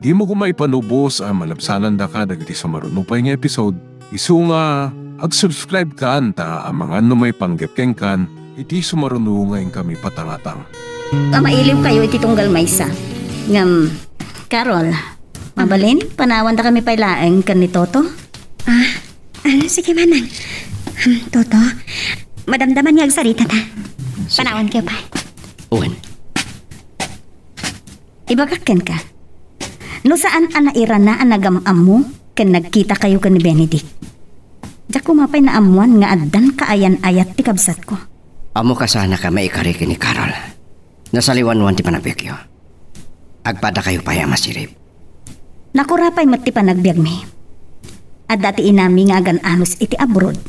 dimo koma ipanubos a malabsanandaka dagiti sumaruno pay nga episode. Isu nga, ag-subscribe kan ta amangan no maipanggep kenkan iti sumaruno nga inkami patangatang. Mailiwkayo iti tunggal maysa. Ngem, Carol, mabalin, panawandakami pay laeng ken ni Toto? Ah, ah, sige, manang. Hmm, Toto, madamdaman nga agsaritata. Sige. Panawankayo pay. Wen. Ibagak kenka, no saan a nairana a nagam-ammo ken nagkitakayo ken ni Benedict, diak koma pay naammoan nga addan kaayan-ayat ti kabsatko. Ammoka sana a maikari ken ni Carol. Nasaliwanwan ti panagbiagyo. Agpadakayo pay a masirib. Nakura pay met ti panagbiagmi. Adda ti inami nga agan-anos iti abroad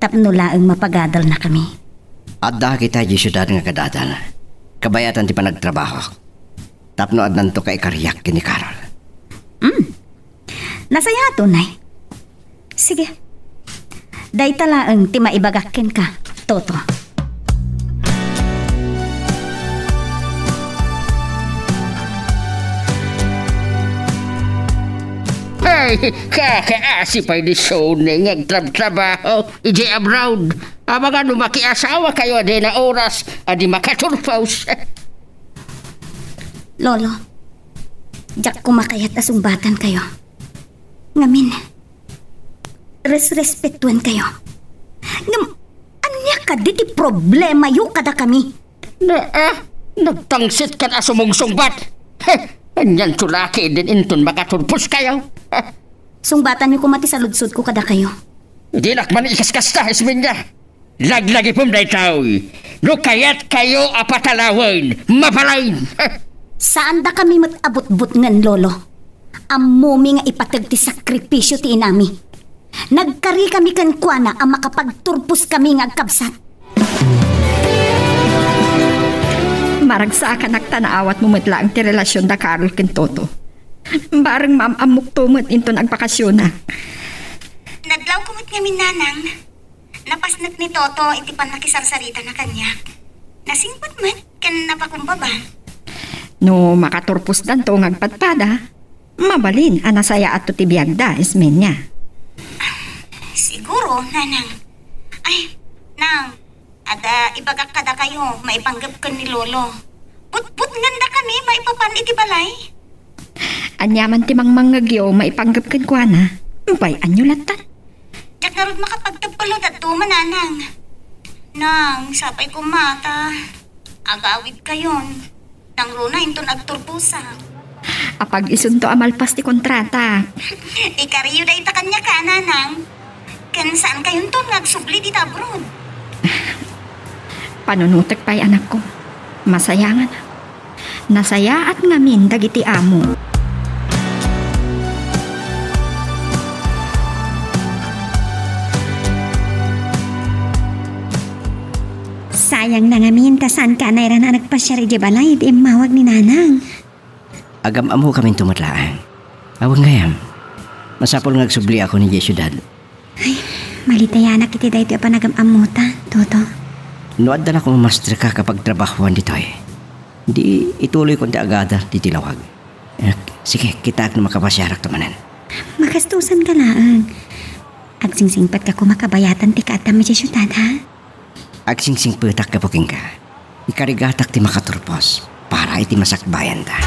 tapno laeng mapagadalnakami. Adda kita idiay siudad nga agadadal. Kabayatan ti panagtrabahok. Tapno addanto kaikariak ken ni Carol. Hmm. Nasayaat unay. Sige. Dayta laeng ti maibagak kenka, Toto. Ay, kakaasi pay ni Sony nga agtrabtrabaho idiay abroad. Amangan no makiasawakayo a dina oras a di makaturpos. Lolo, diak koma kayat a sungbatankayo. Ngamin, resrespetuenkayo. Ngem, ania kadi ti problemayo kadakami? Na, ah, nagtangsit kan a sumungsungbat. Heh, anianto la ketdin inton makaturposkayo? Heh. Sungbatanyo koma ti saludsodko kadakayo. Dinak man ikaskasta, Esmeña. Laglagipem daytoy. No kayatkayo a patalawen, mabalin. Saandakami met a butbutngen, Lolo. Ammomi nga ipateg ti sakripisio ti inami. Nagkarikami kenkuana a makapagturposkami nga agkabsat. Maragsakanak ta naawatmo met laeng ti relasionda Carol ken Toto. Bareng maam-ammokto met inton agbakasionak. Nadlawko met ngamin, Nanang. Napasnek ni Toto iti pannakisarsaritana kaniak. Nasingpet met ken napakumbaba. No makaturposdanto nga agpadpada, mabalin a nasayaatto ti biagda, Esmeña. Siguro, Nanang. Ay, Nang, adda ibagak kadakayo maipanggep ken ni Lolo. Butbutngandakami maipapan iti balay. Ania man ti mangmangngegyo maipanggep kenkuana? Bay-anyo latta. Diak ngarud makapagtagpalo dadduma, Nanang. Nang, sapay koma ta agawidkayon. Nangruna inton agturposak. Apag-isunto a malpas ti kontrata. Ikariyo dayta kaniak, Nanang. Ken saankayonton nga agsubli dita abroad. Panunotek pay, anakko. Masayangan. Nasayaat ngamin dagiti amo. Sayang na ngamin ta saanka a nairana a nagpasiar idiay balay iti immawag ni Nanang. Agam-ammokaminto met laeng. Awan gayam. Masapul nga agsubliakon idiay siudad. Ay, malitayanak iti daytoy a panagam-ammota, Toto. No adda la koma mastreka a pagtrabahoan ditoy, di ituloykon ti agadal ditoy lawag. Eh, sige, kitaek no makapasiarakto manen. Magastosanka laeng. Agsingsingpetka koma kabayatan ti kaadtam idiay siudad, ha? Agsingsingpetak gapu kenka. Ikarigatak ti makaturpos para iti masakbayanda.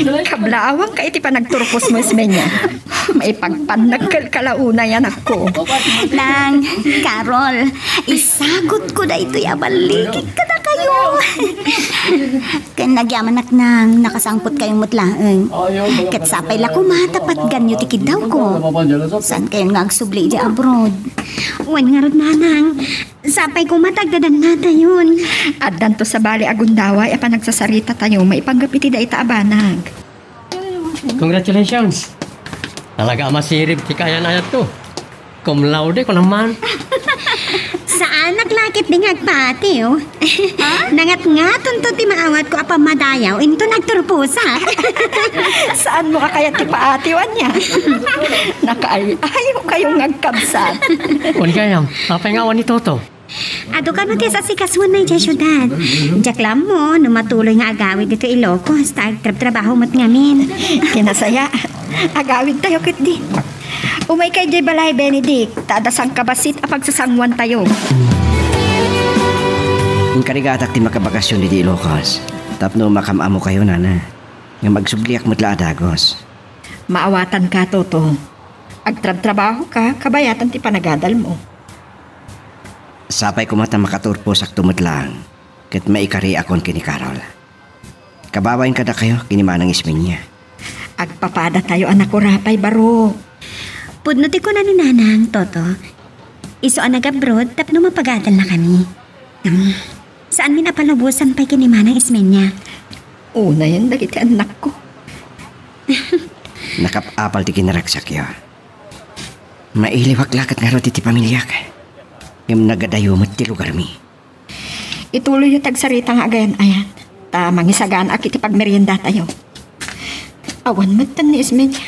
Kablaawanka iti panagturpos mo, Ismeña. Maipagpannagkel ka la unay, anakko. Nang, Carol, isagutko daytoy a ballikik kadakayo. Ken nagyamanak, Nang, nakasangputkayo met laeng. Ket sapay la koma ta patganyo ti kiddawko. Saankayon nga agsubli idiay abroad. Wen ngarud, Nanang, sapay koma ta agdadannatayon. Addanto sabali a gundaway a panagsasaritatayo maipanggep iti dayta a banag. Congratulations! Talaga a masirib ti kaayan-ayatko. Cum laude, kunam man. Saanak la ketdi nga agpaatiw. Nangatngatonto ti maawatko a pammadayaw inton agturposak. Saanmo a kayat ti paatiw, ania? Nakaay-ayokayo nga agkabsat. Wen gayam, apay nga awan ni Toto? Adu kano ti sasikasoanna idiay siudad. Diak la ammo no matuloy nga agawid ditoy Ilocos, ta agtrabtrabaho met ngamin. Ti nasaya, agawidtayo ketdi. Umayka idiay balay, Benedict, ta adda sangkabassit a pagsasanguantayo. Inkarigatak ti makabakasyon idiay Ilocos tapno makam-amokayo, Nana. Ngem agsubliak met la a dagus. Maawatanka, Toto. Agtrabtrabahoka, kabayatan ti panagadalmo. Sapay koma ta makaturposakto met laeng ket maikariakon ken ni Carol. Kababain kadakayo ken ni Manang Ismeña. Agpapadatayo a nakurapay, baro. Pudno ti kuna ni Nanang, Toto. Isu a nag-abroad tapno mapagadalnakami. Ngem, saanmin a palubosan pay ken ni Manang Ismeña. Unayen dagiti annakko. Nakap-apal ti kinaragsakyo. Mailiwak la ket ngarud iti pamiliak. Ngem nagadayo met ti lugarmi. Ituloyyo ti agsarita nga agayan-ayan, ta mangisaganaak iti pagmeriendatayo. Awan metten ni Ismeña.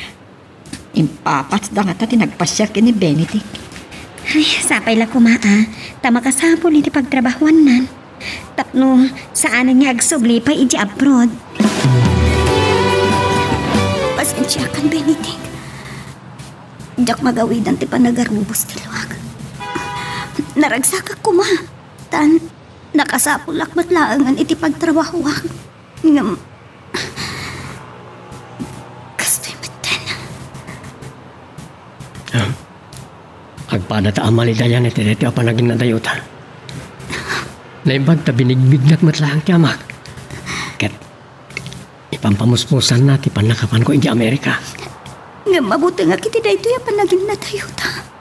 Impapatsda ngata ti nagpasiar ken ni Benedict. Ay, sapay la koma a, ta makasapul iti pagtrabahuannan. Tapno saanen nga agsubli pay idiay abroad. Pasensiakan, Benedict. Diak magawidan ti panagarubos ti luak. Naragsakak koma. Tan, nakasapulak met laengen iti pagtrabahoak. Ngem, kastoy metten. Ah, agpadata a malidayan iti daytoy a panaginnadayota. Naimbag ta binigbignat met laeng ti amak. Ket ipampamuspusanna ti pannakapanko idiay Amerika. Ngem mabutengak iti daytoy a panaginnadayota.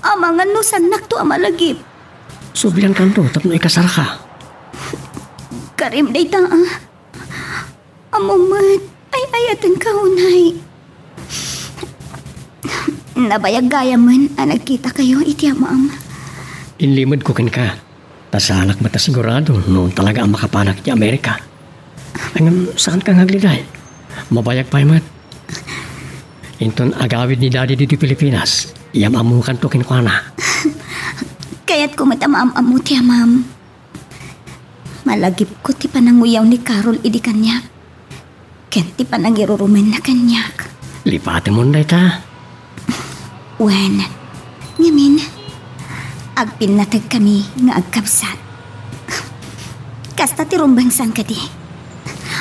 Amangan no saannakto a malagip. Subliankanto tapno ikasarka. Karim dayta, a. Ammom met, ay-ayatenka unay. Nabayag gayamen a nagkitakayo iti amam. Inlimedko kenka. Ta saanak met a sigurado no talaga a makapanak iti Amerika. Ngem saanka nga agliday. Mabayag pay met. Inton agawid ni Daddy ditoy Pilipinas, iyam-ammokanto kenkuana. Kayatko met a maam-ammo ti amam. Malagipko ti pananguyaw ni Carol idi kaniak. Ken ti panangirurumenna kaniak. Lipatemon dayta. Wen, ngamin, agpinnategkami nga agkabsat. Kasta ti rumbengsan kadi.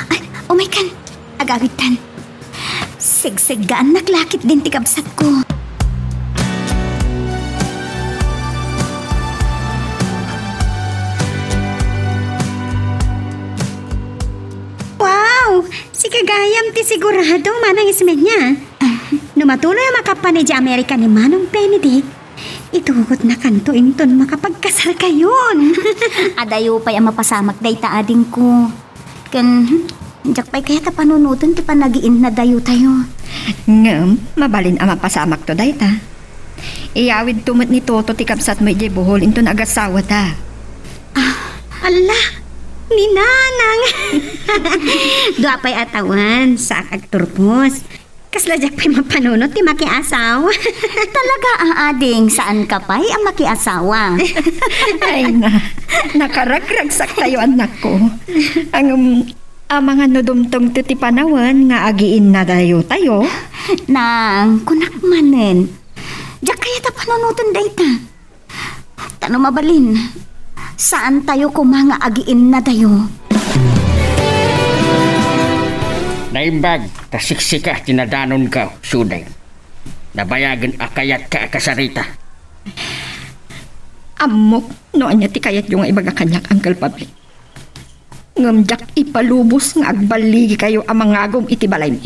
Ay, umaykan, agawidtan. Segseggaannak la ketdin ti kabsatko. Wow! Sika gayam ti sigurado, Manang Ismeña. No matuloy a makapan idiay Amerika ni Manong Benedict, itugotnakanto inton makapagkasarkayon. Adayo pay a mapasamak dayta, adingko. Ken, diak pay kayat a panunoten ti panagiinnadayotayo. Ngem, mabalin a mapasamakto dayta. Iyawidto met ni Toto ti kabsatmo idiay Bohol inton agasawata. Ah, ala, ni Nanang! Dua pay a tawen, saak agturpos. Kasla diak pay mapanunot ti makiasawa. Talaga, a, ading, saan ka pay a makiasawa? Ay na, nakaragragsak tayo, anakko. Ang, um, amangan no dumtengto ti panawen nga agiinnadayo tayo. Nang, kunak manen. Diak kayat a panunoten dayta. Ta no mabalin, saan tayo koma nga agiinnadayo. Naimbag ta siksika ti nadanonko, Suday. Nabayagen a kayatka a kasarita. Ammok no ania ti kayatyo nga ibaga kaniak, Uncle Pabli. Ngem diak ipalubos nga agballigikayo a mangagum iti balaymi.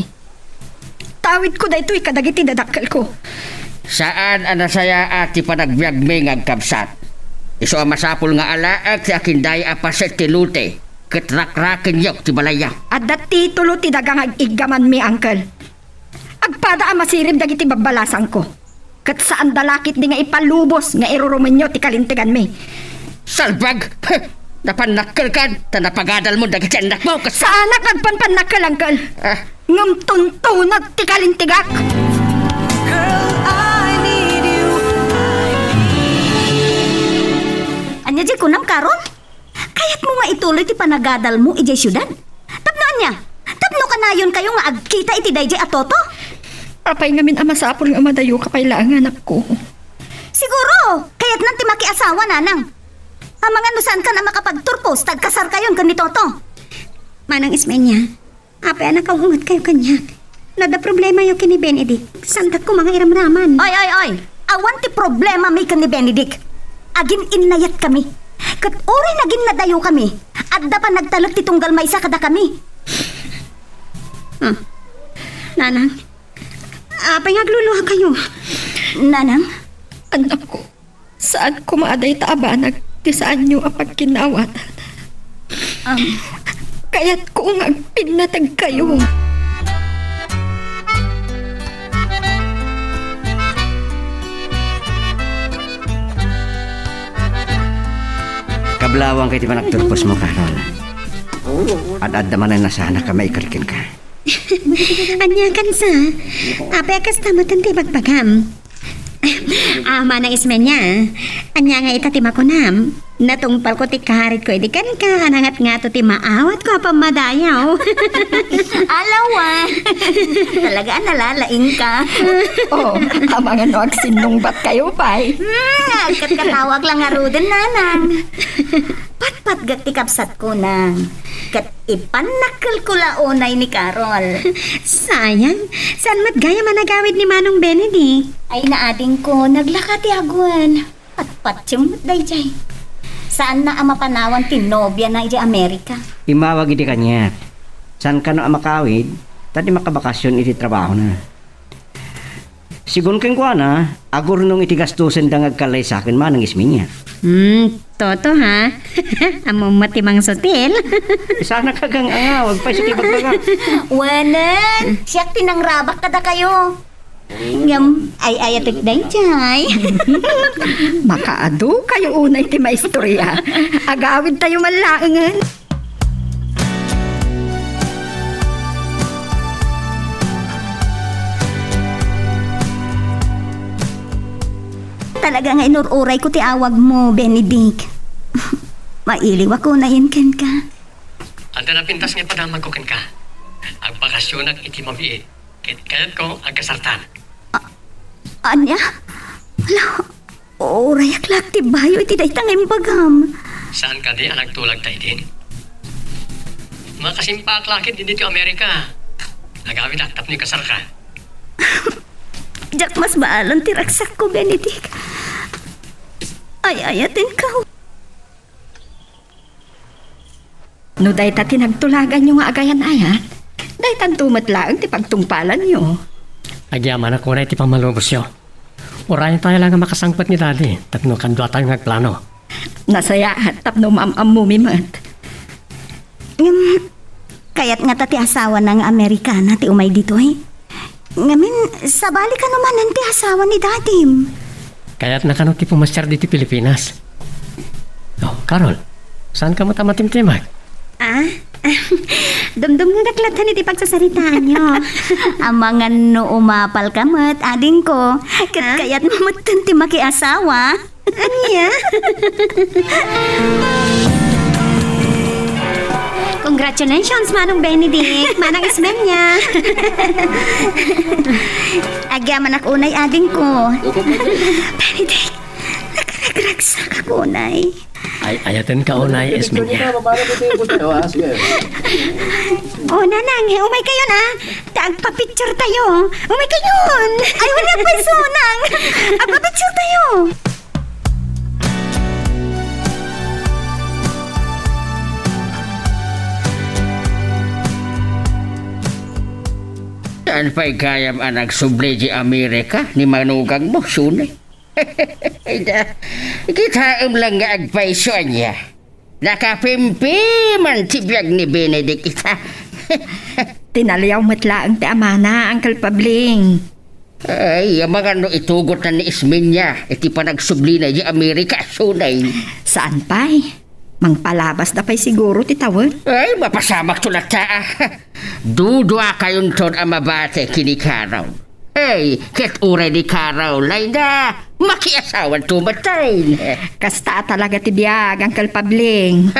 Tawidko daytoy kadagiti dadakkelko. Saan a nasayaat ti panagbiagmi nga agkabsat. Isu a masapul nga alaek ti akinday a paset ti lote ket rakrakenyo ti balayyo. Adda titulo ti daga nga ig-iggamanmi, uncle. Agpada a masirib dagiti babbalasangko. Ket saan da la ketdi nga ipalubos nga irurumenyo ti kalinteganmi. Salbag! Heh! Napannakkelkan, ta napagadalmo dagiti annakmo, ket sa- Saanak agpanpannakkel, uncle. Ah. Ngem tuntunag ti kalintegak. Girl, I need you. Ania diay kunam, Carol? Kayatmo nga ituloy ti panagadalmo idiay siudad? Tapno ania? Tapno kanayonkayo nga agkita iti daydiay a Toto? Apay ngamin a masapul nga madayoka pay laeng, anakko? Siguro, kayatnan ti makiasawa, nanang. Amangan no saankan a makapagturpos ta agkasarkayon ken ni Toto. Manang Ismeña, apay a nakaw-ungetkayo kaniak? No adda problemayo ken ni Benedict, saandak koma nga iramraman. Oy, oy, oy! Awan ti problemami ken ni Benedict. Agin-innayatkami. Ket uray naginnadayokami, adda panagtalek ti tunggal maysa kadakami. Hmm. Nanang, apay nga agluluhakayo? Nanang? Anakko, saan koma a dayta a banag ti saanyo a pagkinnaawatan. Um. Kayatko nga agpinnategkayo. Kablawang kay ti panagturposmo, Carol. Ad-adda manen a saannak a maikel kenka. Ania kansa? Apay a kasta metten ti ibagbagam? Ah, Manang Ismeña, ania nga ita ti makunam? Natungpalko ti karitko idi kenka, a nangatngato ti maawatko a pammadayaw. Alawan! Talaga a nalalaingka. Oh, amangan no agsinnungbatkayo pay. Hmm, agkatkatawag la ngaruden, nanang. Patpatgek ti kabsatko, nang. Ket ipannakkelko la unay ni Carol. Sayang, saan met gayam a nagawid ni Manong Benedict? Ay, naadingko, naglaka ti agwan. Patpatiem met daydiay. Saanna a mapanawan ti nobiana idiay Amerika. Immawag idi kaniak. Saan kano a makaawid, ta di makabakasyon iti trabahona. Sigun kenkuana, agurnong iti gastosenda nga agkallaysa ken Manang Ismeña. Hmm, Toto, ha? Ammom met ti mangsutil. Saanak a gang-angawag pay sa ti bagbaga. Wanen, siak ti nangrabak kadakayo. Ngem, ay-ayatek daydiay. Makaadu kayo unay ti maistorya. Agawid tayo man laengen. Talaga nga inur-urayko ti awagmo, Benedict. Mailiwak unayen kenka. Adda napintas nga ipadamagko kenka. Agbakasyonak iti mabiit. Ket kayatko, agkasartan. A-, ania? Ala, urayak laeng ti bayo iti dayta nga imbagam. Saan kadi a nagtulag ta idin? Makasimpaak la ketdi ditoy Amerika. Agawidak tapno ikasarka. Diak masbaalan ti ragsakko, Benedict. Ay-ayatenka. No dayta ti nagtulaganyo nga agayan-ayat, daytanto met laeng ti pagtungpalanyo. Agyamanak unay ti pammalubosyo. Urayentayo la nga makasangpet ni Daddy tapno kaduatayo nga agplano. Nasayaat tapno maam-ammomi met. Ngem, kayat ngata ti asawana nga Amerikana ti umay ditoy? Ngamin, sabali kano manen ti asawa ni Dadim? Kayatna kano ti pumasiar ditoy Pilipinas? Oh, Carol, saan ka met a matimtimag? Ah? Dumdumngegak latta iti pagsasaritaanyo. Amangan no umapalka met, adingko. Ket Ah? kayatmo metten ti makiasawa. Ania? Congratulations, Manong Benedict, Manang Ismenia. Agyamanak unay, adingko. Benedict, nagkaragragsak ako unay. Ay, ayaten ka unay, Ismenia. Picture tayo, paano ko tayo? Ah, sige. Oh, nanang, umay kayo na. Ta, agpa-picture tayo. Umay kayo. Ay, wala pa iso, nang. Agpa-picture tayo. Saan pay gayam a nagsubli di Amerika ni manugangmo, Sune? Ida, kitaem lang nga agpayso ania. Nakapimpiman ti biag ni Benedict ita. Tinaliaw met laeng ti amana, Uncle Pabling. Ay, amangan no itugot na ni Ismenia iti panagsublina di Amerika, Sunay. Saan pay? Mangpalabas da pay siguro ti tawen. Ay, mapasamak to latta, ah. Dudua kayunton a mabati kini Carol. Hey, ket uray ni Carol, ay na, makiasawan tumatay. Kasta talaga ti biag, Uncle Pabling.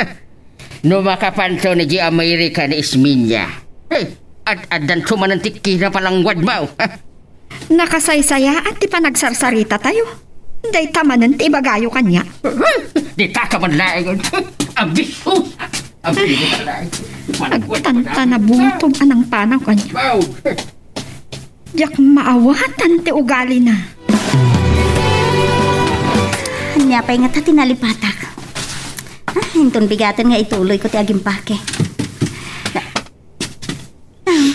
No makapanto ni di Amerika ni Isminya. Hey, ad-addan tumanan ti kinapalangwad mo. Nakasaysayaat ti panagsarsarita tayo. Dayta manen ti ibagayo kanya. Di ta ka man laeng. Abis, oh. Abis, laeng. Agtantanabutom a nangpanaw kanya. Wow. Diak maawatan ti ugalina. Ania pay ngata ti nalipatak? Ah, inton bigaten nga ituloyko ti agimpake. Na-, ah,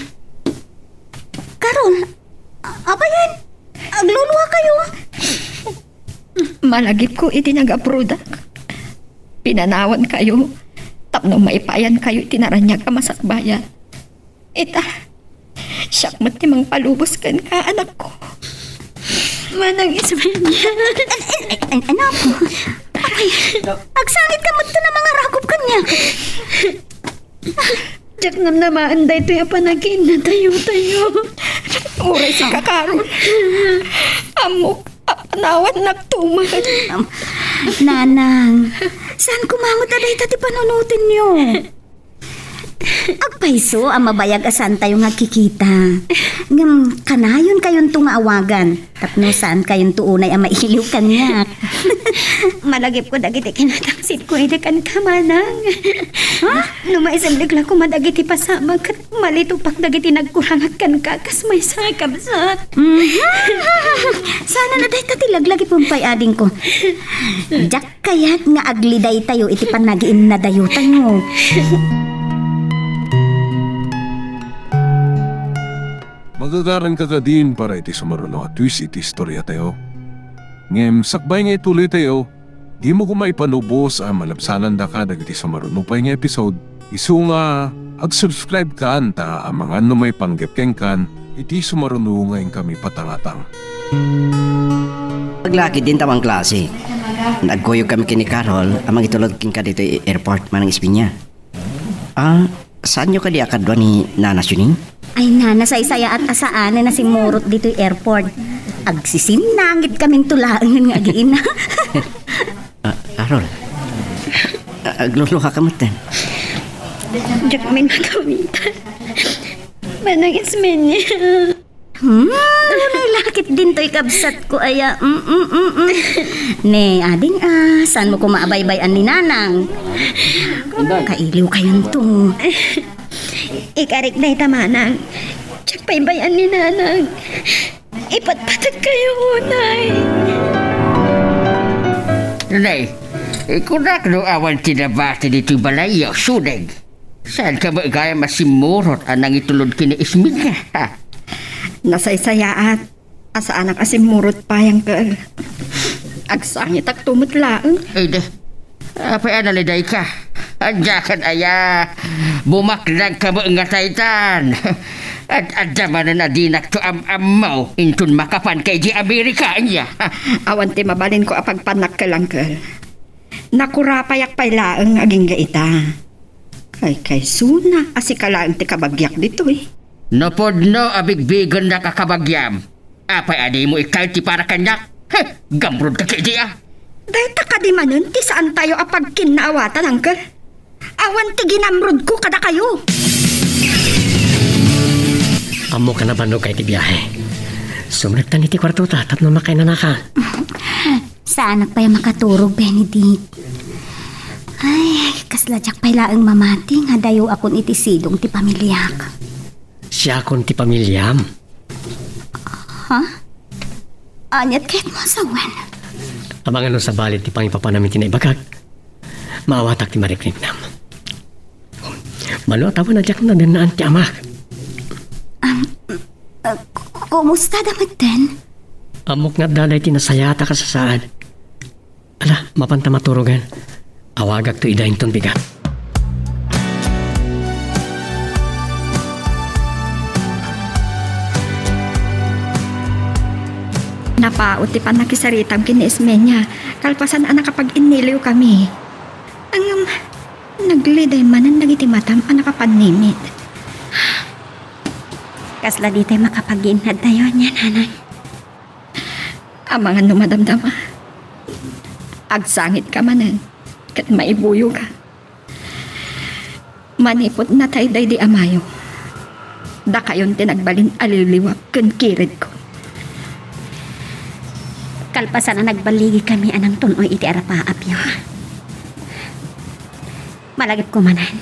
Carol, a-, apay yan? Agluluha kayo? Malagipko iti nag-abroadak. Pinanawan kayo tapno maipayan kayo iti naraniag a masakbayan. Ita, siak met ti mangpalubos kenka, anakko. Manang Ismelia. An-, an-, an-, anak. Ay, agsangit ka met ti mangarakup kaniak. Diak namnamaen daytoy a panagiinnatayo tayo. Uray sika, Carol. Ammok a panawannak tuman. Am, Nanang, saan koma met a dayta ti panunotenyo? Agpayso a mabayag a saantayo nga agkikita. Ngem kanayon kayonto nga awagan tapno saan kayonto unay a mailiw kaniak. Malagipko dagiti kinatangsitko idi kenka, Manang. Ha? No maisemblik la koma dagiti pasamak ket malitopak dagiti nagkurangak kenka kas maysa nga kabsat. Mhm. Saan a dayta ti laglagipem pay, adingko. Diak kayat nga aglidaytayo iti panagiinnadayotayo. Magagaranka kadin para iti sumaruno a twist iti istoriatayo. Ngem sakbay nga ituloytayo, dimo koma ipanubos a malabsanandaka dagiti sumaruno pay nga episode. Isu nga ag-subscribe kan ta amangan no maipanggep kenkan iti sumaruno nga inkami patangatang. Aglakid din tamang klase. Nagkuyog kami kini Carol a mangitulod kenka ditoy airport, Manang Espinia. Ah, saanyo kadi a kadua ni Nana Sining? Ay, Nana, saysayaat a saan a simmurot ditoy airport. Agsisinnangit kaminto laengen nga agiina. Ah, Carol. Ah, agluluha ka met, eh. Diak kami nakawitan. Manang Ismelia. Hmm, nalakit din toy kabsat ko, aya. Mm, mm, mm, mm. Ne, ading, ah, saan mo koma abaybay-an ni Nanang? Kailiw kayon to. Ikarik na ita, Manang. Diak pay bay-an ni Nanang. Ipatpateg kayo, unay. Nay, kunak no awan ti nabati ditoy balayyo, Sudeg. Saan ka met gayam a simmurot a nangitulod ken ni Esmelia, ha? Nasaysayaat a saanak a simmurot pay, Uncle. Agsangitak to met laeng. Ay, di. Apay a nalidayka? Ania ket aya? Bumaknang ka met nga taytan. Ad-adda manen a dinakto am-ammo inton makapanka idiay Amerika, ania? Awan ti mabalinko a pagpannak ken Uncle. Nakurapayak pay laeng agingga ita. Ay, kaysona, a sika laeng ti kabagiak ditoy. No pudno a bigbigennak a kabagiam, apay a dimo ikkayo ti para kaniak? Heh, gamrod ka ketdi a! Dayta kadi manen ti saantayo a pagkinnaawatan, Uncle. Awan ti ginamrodko kadakayo. Ammok a nabannog ka iti biahe. Sumrektan iti kuartota tapno makainanaka. Saanak pay a makaturog, Benedict. Ay, kasla diak pay laeng mamati nga adayo akon iti sidong ti pamiliak. Siakon ti pamiliam. Ha? Aniat kayatmo a sawen? Amangan no sabali ti pangipapanam iti naibagak, maawatak ti mariknam. Mano a tawen a diak nadennaan ti amak. Am, uh, k-, kumusta da metten? Ammok nga adda daytoy nasayaat a kasasaad. Ala, mapanta maturogen. Awagakto ida inton bigat. Napaut ti pannakisaritam ken ni Ismenia, kalpasan a nakapag-inniliwkami. Ngem, nagliday manen dagiti matam a nakapannimit. Kasla ditay makapaginnadtayo ania, nanang. Amangan no madamdama, agsangitka manen ket maibuyoka. Manipud natay daydi amayo, dakayon ti nagbalin a liwliwak ken kiredko. Kalpasan a nagballigikami a nangtun-oy iti arapaapyo, malagipko manen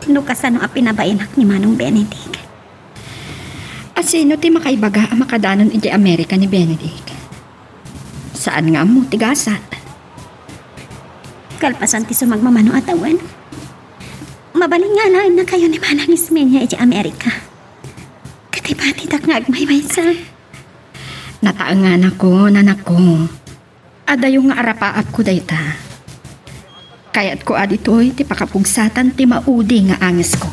no kasano a pinabainak ni Manong Benedict. A sino ti makaibaga a makadanon idiay Amerika ni Benedict? Saan nga ammo ti gasat. Kalpasan ti sumagmamano a tawen, mabalin nga alaennakayo ni Manang Ismenia idiay Amerika. Ket ibatidak nga agmaymaysa. Nataenganakon, anakko. Adayo nga arapaapko dayta. Kayatko a ditoy ti pakapugsatan ti maudi nga angesko.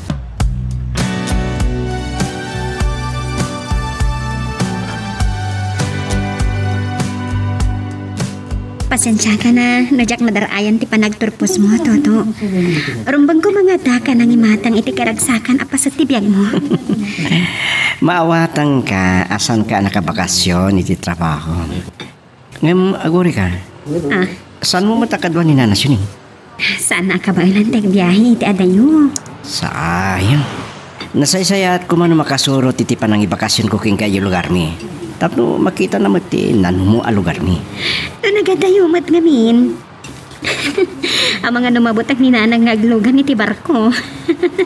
Pasensiaka na no diak nadar-ayan ti panagturposmo, Toto. Rumbeng koma nga addaka nangimatang iti karagsakan a paset ti biagmo. Maawatangka a saanka a nakabakasyon iti trabaho. Ngem agurika. Ah. Saanmo met a kadua ni Nana Sining? Saan a kabaelan ti agbiahe iti adayo. Saan. Nasaysayaat koma no makasurot iti panangibakasionko kenka idiay lugarmi. Tapno makitana met ti nanumo a lugarmi. No nagadayo met ngamin. Amangan no mabutang ni Nanang nga aglugan iti barko.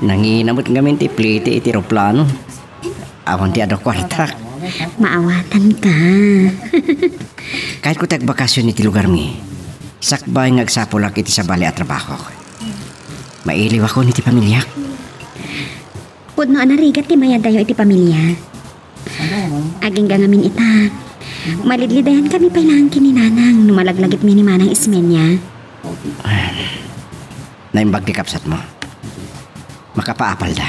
Nangina met ngamin ti plete iti eroplano. Awan ti adu a kuartak. Maawatanka. Kayatko ti agbakasyon iti lugarmi. Sakbay nga agsapulak iti sabali a trabahok. Mailiwakon iti pamiliak. Pudno a narigat ti mayadayo iti pamilia. Agingga ngamin ita, malidlidayankami pay laeng ken ni Nanang no malaglagipmi ni Manang Ismenia. Naimbag ti kabsatmo. Makapaapalda.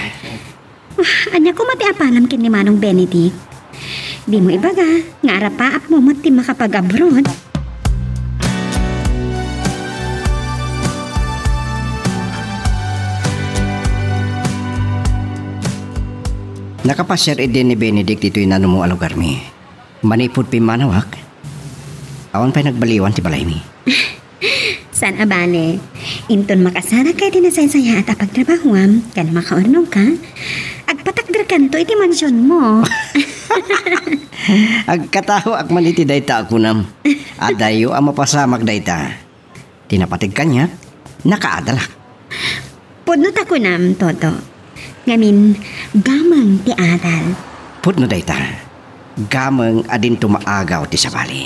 Ah, ania koma ti apalam ken ni Manong Benedict? Dimo ibaga nga arapaapmo met ti makapag-abroad. Nakapasiar idi ni Benedict ditoy nanumo a lugarmi. Manipud pimmanawak, awan pay nagbaliwan ti balaymi. Saan a bale, inton makasarakka iti nasaysayaat a pagtrabahoam ken makaurnongka, agpatakderkanto iti mansionmo. Agkataoak man iti dayta a kunam. Adayo a mapasamak dayta. Ti napateg kaniak, nakaadalak. Pudno ta kunam, Toto. Ngamin, gameng ti adal. Pudno dayta. Gameng a dinto maagaw ti sabali.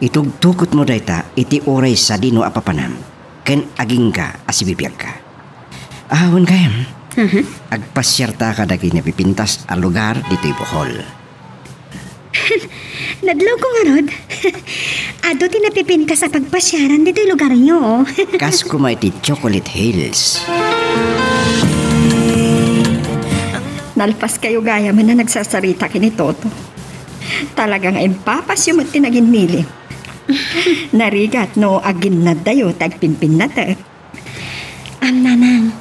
Itugtugotmo dayta iti uray sadino a papanam ken agingga a sibibiagka. Awan gayam. Aha. Agpasiarta kadagiti napipintas a lugar ditoy Bohol. Nadlawko ngarud. Adu ti napipintas a pagpasiaran ditoy lugaryo. Kas koma iti Chocolate Hills. Nalpas kayo gayam a nagsasarita ken ni Toto. Talaga nga impapasyo met ti naginnilim. Narigat no aginnaddayo ti agpimpinnatek. Am, Nanang,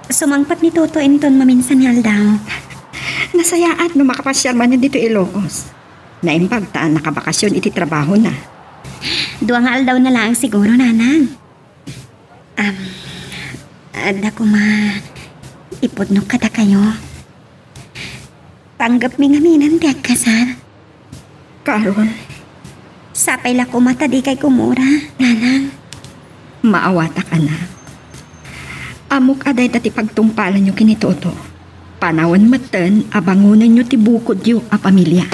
Sumangpet ni Toto inton maminsan nga aldaw. Nasayaat no makapasiar manen ditoy Ilocos. Naimbag ta nakabakasyon iti trabahona. Dua nga aldaw na laeng siguro, Nanang. Am, adda koma ipudnok kadakayo. Panggepmi ngamin ti agkasar. Carol. Sapay la koma ta dikay kumura, Nanang. Maawatak, anak. Ammok a dayta ti pagtungpalanyo ken ni Toto. Panawen metten a bangonenyo ti bukodyo a pamilia.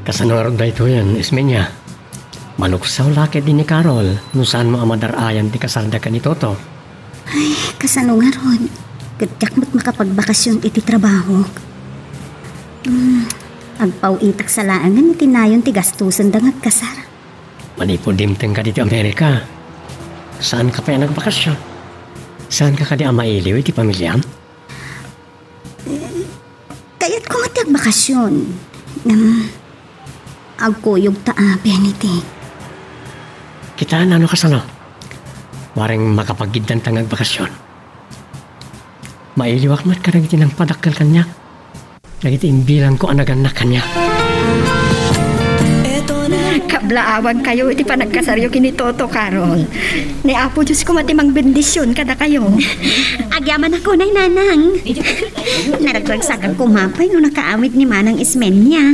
Kasano ngarud daytoyen, Ismeña? Manuksaw la ketdi ni Carol no saanmo a madar-ayan ti kasarda ken ni Toto. Ay, kasano ngarud? Ket diak met makapagbakasyon iti trabahok. Hmm, agpaw-itak sa laengen iti nayon ti gastosenda nga agkasar. Manipud dimtengka ditoy Amerika, saanka pay a nagbakasyon? Saanka kadi a mailiw iti pamiliam? Kayatko met ti agbakasyon. Ngem, agkuyogta a, Benedict. Kitaenna no kasano. Waring makapaggiddanta nga agbakasyon. Mailiwak met kadagiti nangpadakkel kaniak. Dagiti imbilangko a nagannak kaniak. Kablaawankayo iti panagkasaryo ken ni Toto, Carol. Ni Apo Dios koma ti mangbendision kadakayo. Agyamanak unay, Nanang. Naragragsakak koma pay no nakaawid ni Manang Ismeña.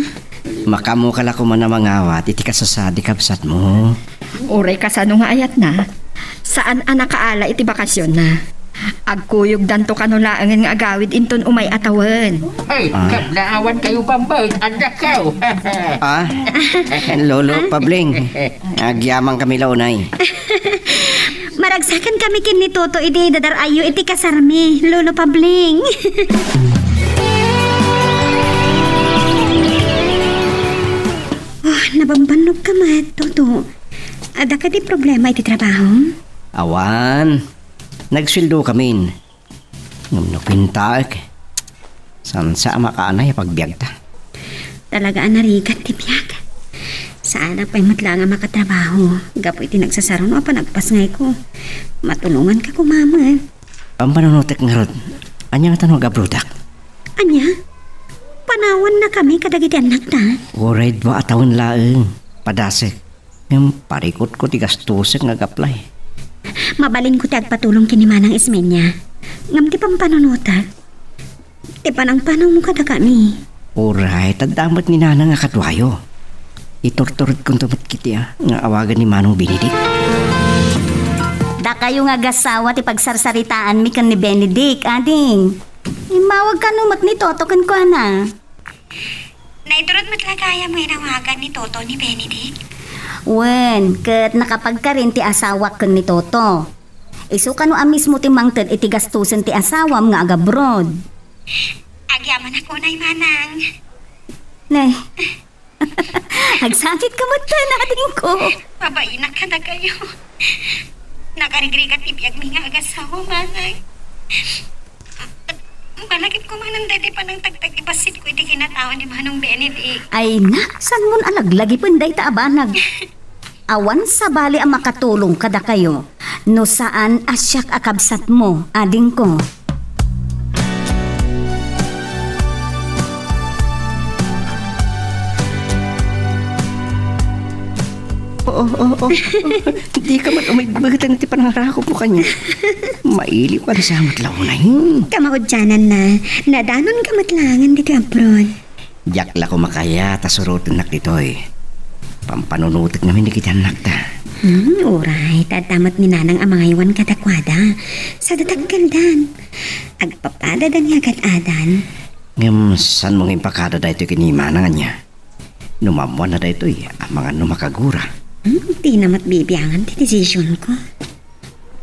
Makaammoka la koma a mangawat iti kasasaad ti kabsatmo. Uray kasano nga ayatna, saan a nakaala iti bakasionna. Agkuyogdanto kano laengen nga agawid inton umay a tawen. Ay, Ah. Kablaawankayo pay met, andakaw. Ah, Lolo Pabling, agyamankami la unay. Maragsakankami ken ni Toto idi dadar-ayyo iti kasarmi, Lolo Pabling. Oh, nabambannogka met, Toto. Adda kadi problema iti trabaho? Awan. Nagsueldokamin. Ngem no kuentaek, saan sa a makaanay a pagbiagta. Talaga a narigat ti biag. Saanak pay met laeng a makatrabaho gapu iti nagsasaruno a panagpasngayko. Matulonganka koma met. Pampanunotek ngarud, ania ngata no agabrodak? Ania? Panawannakami kadagiti annakta? Uray dua a tawen laeng, padasek. Ngem parikutko ti gastosek nga agaplay. Mabalinko ti agpatulong ken ni Manang Ismeña. Ngem ti pampanunotek, ti panangpanawmo kadakami. Uray, adda met ni Nanang a kaduayo. Iturturedkonto met ketdi a nga awagan ni Manong Benedict. Dakayo nga agasawa ti pagsarsaritaanmi ken ni Benedict, ading. Immawag kano met ni Toto kenkuana. Naiturod met la gayam nga inawagan ni Toto ni Benedict? Wen, ket nakapagkarin ti asawak ken ni Toto. Isu kano a mismo ti mangted iti gastusen ti asawam nga agabroad. Agyamanak unay, Manang. Ne. Agsakit ka met, adingko. Mabainak kadakayo. Nakarigrigat ti biagmi nga agasawa, Manang. Malagipko manen daydi panangtagtag ti bassit ko iti kinatao ni Manong Benedict. Ay na, saan mon alaglagipen dayta a banag? Awan sabali a makatulong kadakayo no saan a siak a kabsatmo, adingko. Oo, oo, oo. Di ka met umigbatan iti panangarakupmo kaniak. Mailiw ka na sa met la unay. Kamaudiananna, nadanonka met laengen ditoy abroad. Diak la koma kayat a surotennak ditoy. Pampanunotek ngamin dagiti annakta. Hmm, uray, ta adda met ni Nanang a mangaywan kadakuada. Sada dakkeldan. Agpapadada nga agad-adan. Ngem, saanmo nga impakada daytoy ken ni Manang ania? No maammoanna daytoy, amangan no makagura. Hmm, dina met bibiangan ti desisionko.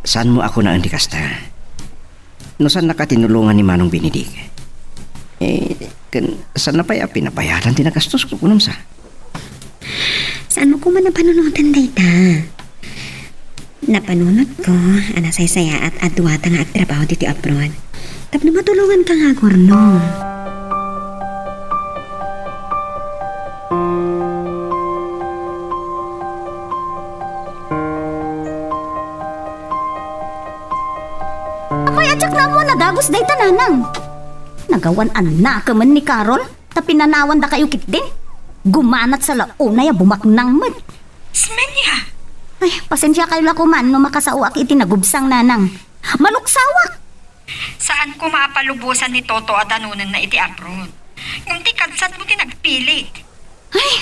Saanmo a kunaen ti kasta? No saannaka tinulongan ni Manong Benedict, eh, ken saanna pay a pinabayadan ti nagastosko, kunam sa? Saanmo koma a panunoten dayta? Napanunotko a nasaysayaat a duata nga agtrabaho ditoy abroad tapno matulonganka nga agurnong. Pay, a diak ammo a nadagus dayta, nanang. Nagawan annakemen ni Carol, ta pinanawandakayo ketdin. Gumanat sa la unay a bumaknang met. Smenya! Ay, pasensiakayo la koman no makasaoak iti nagubsang, nanang. Maluksawak! Saan koma a palubosan ni Toto a danonenna iti abroad. Ngem ti kabsatmo ti nagpilit. Ay,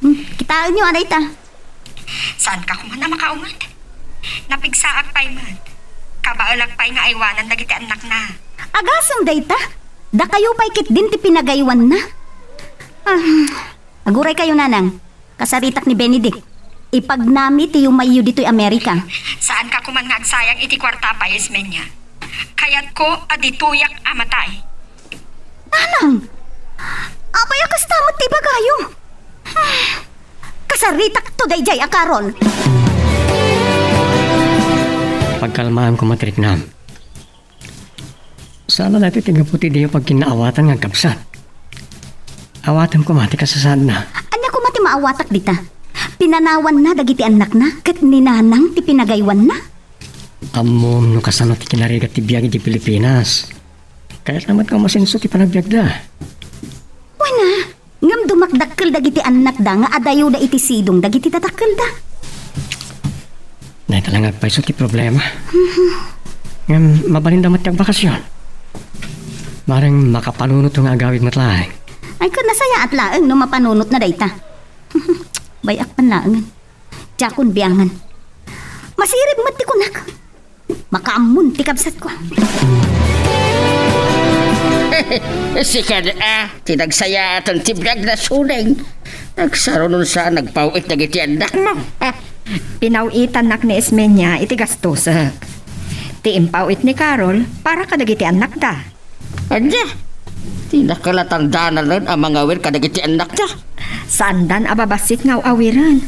hmm, kitaenyo a dayta. Saanka koman a makaunget? Napigsaak pay met. Kabaelak pay nga aywanan dagiti annakna. Agasem dayta? Dakayo pay ketdin ti pinagaywanna? Ah, aguraykayo, nanang. Kasaritak ni Benedict. Ipagnami ti yumayyo ditoy Amerika. Saanka koman nga agsayang iti kuarta, Pay Ismeña. Kayatko a ditoyak a matay. Nanang! Apay a kasta met ti ibagayo? Kasaritakto daydiay a Carol. Pagkalmaem koma ti riknam. Saan a daytoy ti gapu ti diyo pagkinnaawatan nga agkabsat. Awatem koma ti kasasaadna. Ania koma ti maawatak dita? Pinanawanna dagiti annakna ket ni nanang ti pinagaywanna? Ammom no kasano ti kinarigat ti biag iti Pilipinas. Kayatna met nga umasenso ti panagbiagda. Wen a, ngem dumakdakkel dagiti annakda nga adayoda iti sidong dagiti dadakkelda. Dayta la nga agpayso ti problema. Ngem mabalinda met ti agbakasyon. Bareng makapanunot nga agawid met laeng. Ay, ket nasayaat laeng no mapanunotna dayta. Bay-ak man laengen. Diakon biangan. Masirib met ti kunak. Makaammon ti kabsatko. Sika a ti nagsayaatan ti biag, Suneng. Nagsarunon sa nagpaw-it dagiti annakmo. Pinaw-itannak ni Ismeña iti gastosek. Ti impaw-it ni Carol para kadagiti annakda. Ania? Ti nakalatangdananen a mangawir kadagiti annakda. Saandan a babassit nga aw-awiren.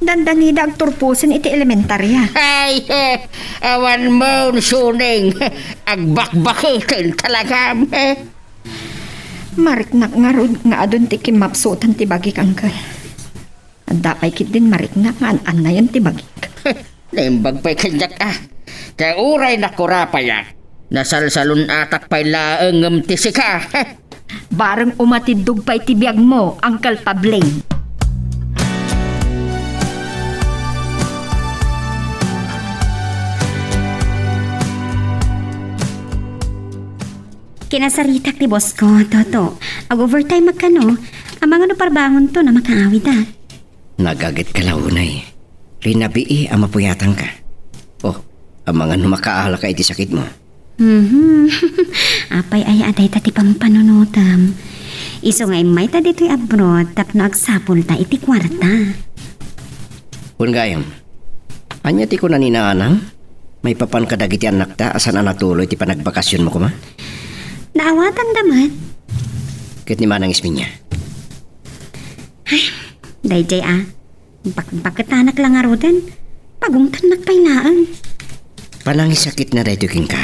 Dandanida agturposen iti elementaria. Ay, eh, awan mo, Suneng. Agbakbaketen talagam, eh. Mariknak ngarud nga adun ti kimmapsutan ti bagik, Uncle. Adda pay ketdin mariknak nga an-annayen ti bagik. Naimbag pay kaniak a. Ta uray nakurapayak, nasalsalun-atak pay laeng ngem ti sika. Bareng umatiddog pay ti biagmo, Uncle Pableng. Kinasaritak ti boss ko, Toto. Ag-overtime ak kano. Amangan no parbangonto no makaawid a. Nagagetka la unay. Rinabii a mapuyatanka. Oh, amangan no makaalaka iti sakitmo. Mhm. Apay aya a dayta ti pampanunotam? Isu nga immayta ditoy abroad tapno agsapulta iti kuarta. Wen gayam, ania ti kuna ni nanang? Maipapan kadagiti annakta a saan a natuloy ti panagbakasionmo koma? Naawatanda met. Ket ni Manang Isminya? Ay, daydiay a. Bakbaketanak la ngaruden. Pagungtannak pay laeng. Panangisakitna daytoy kenka.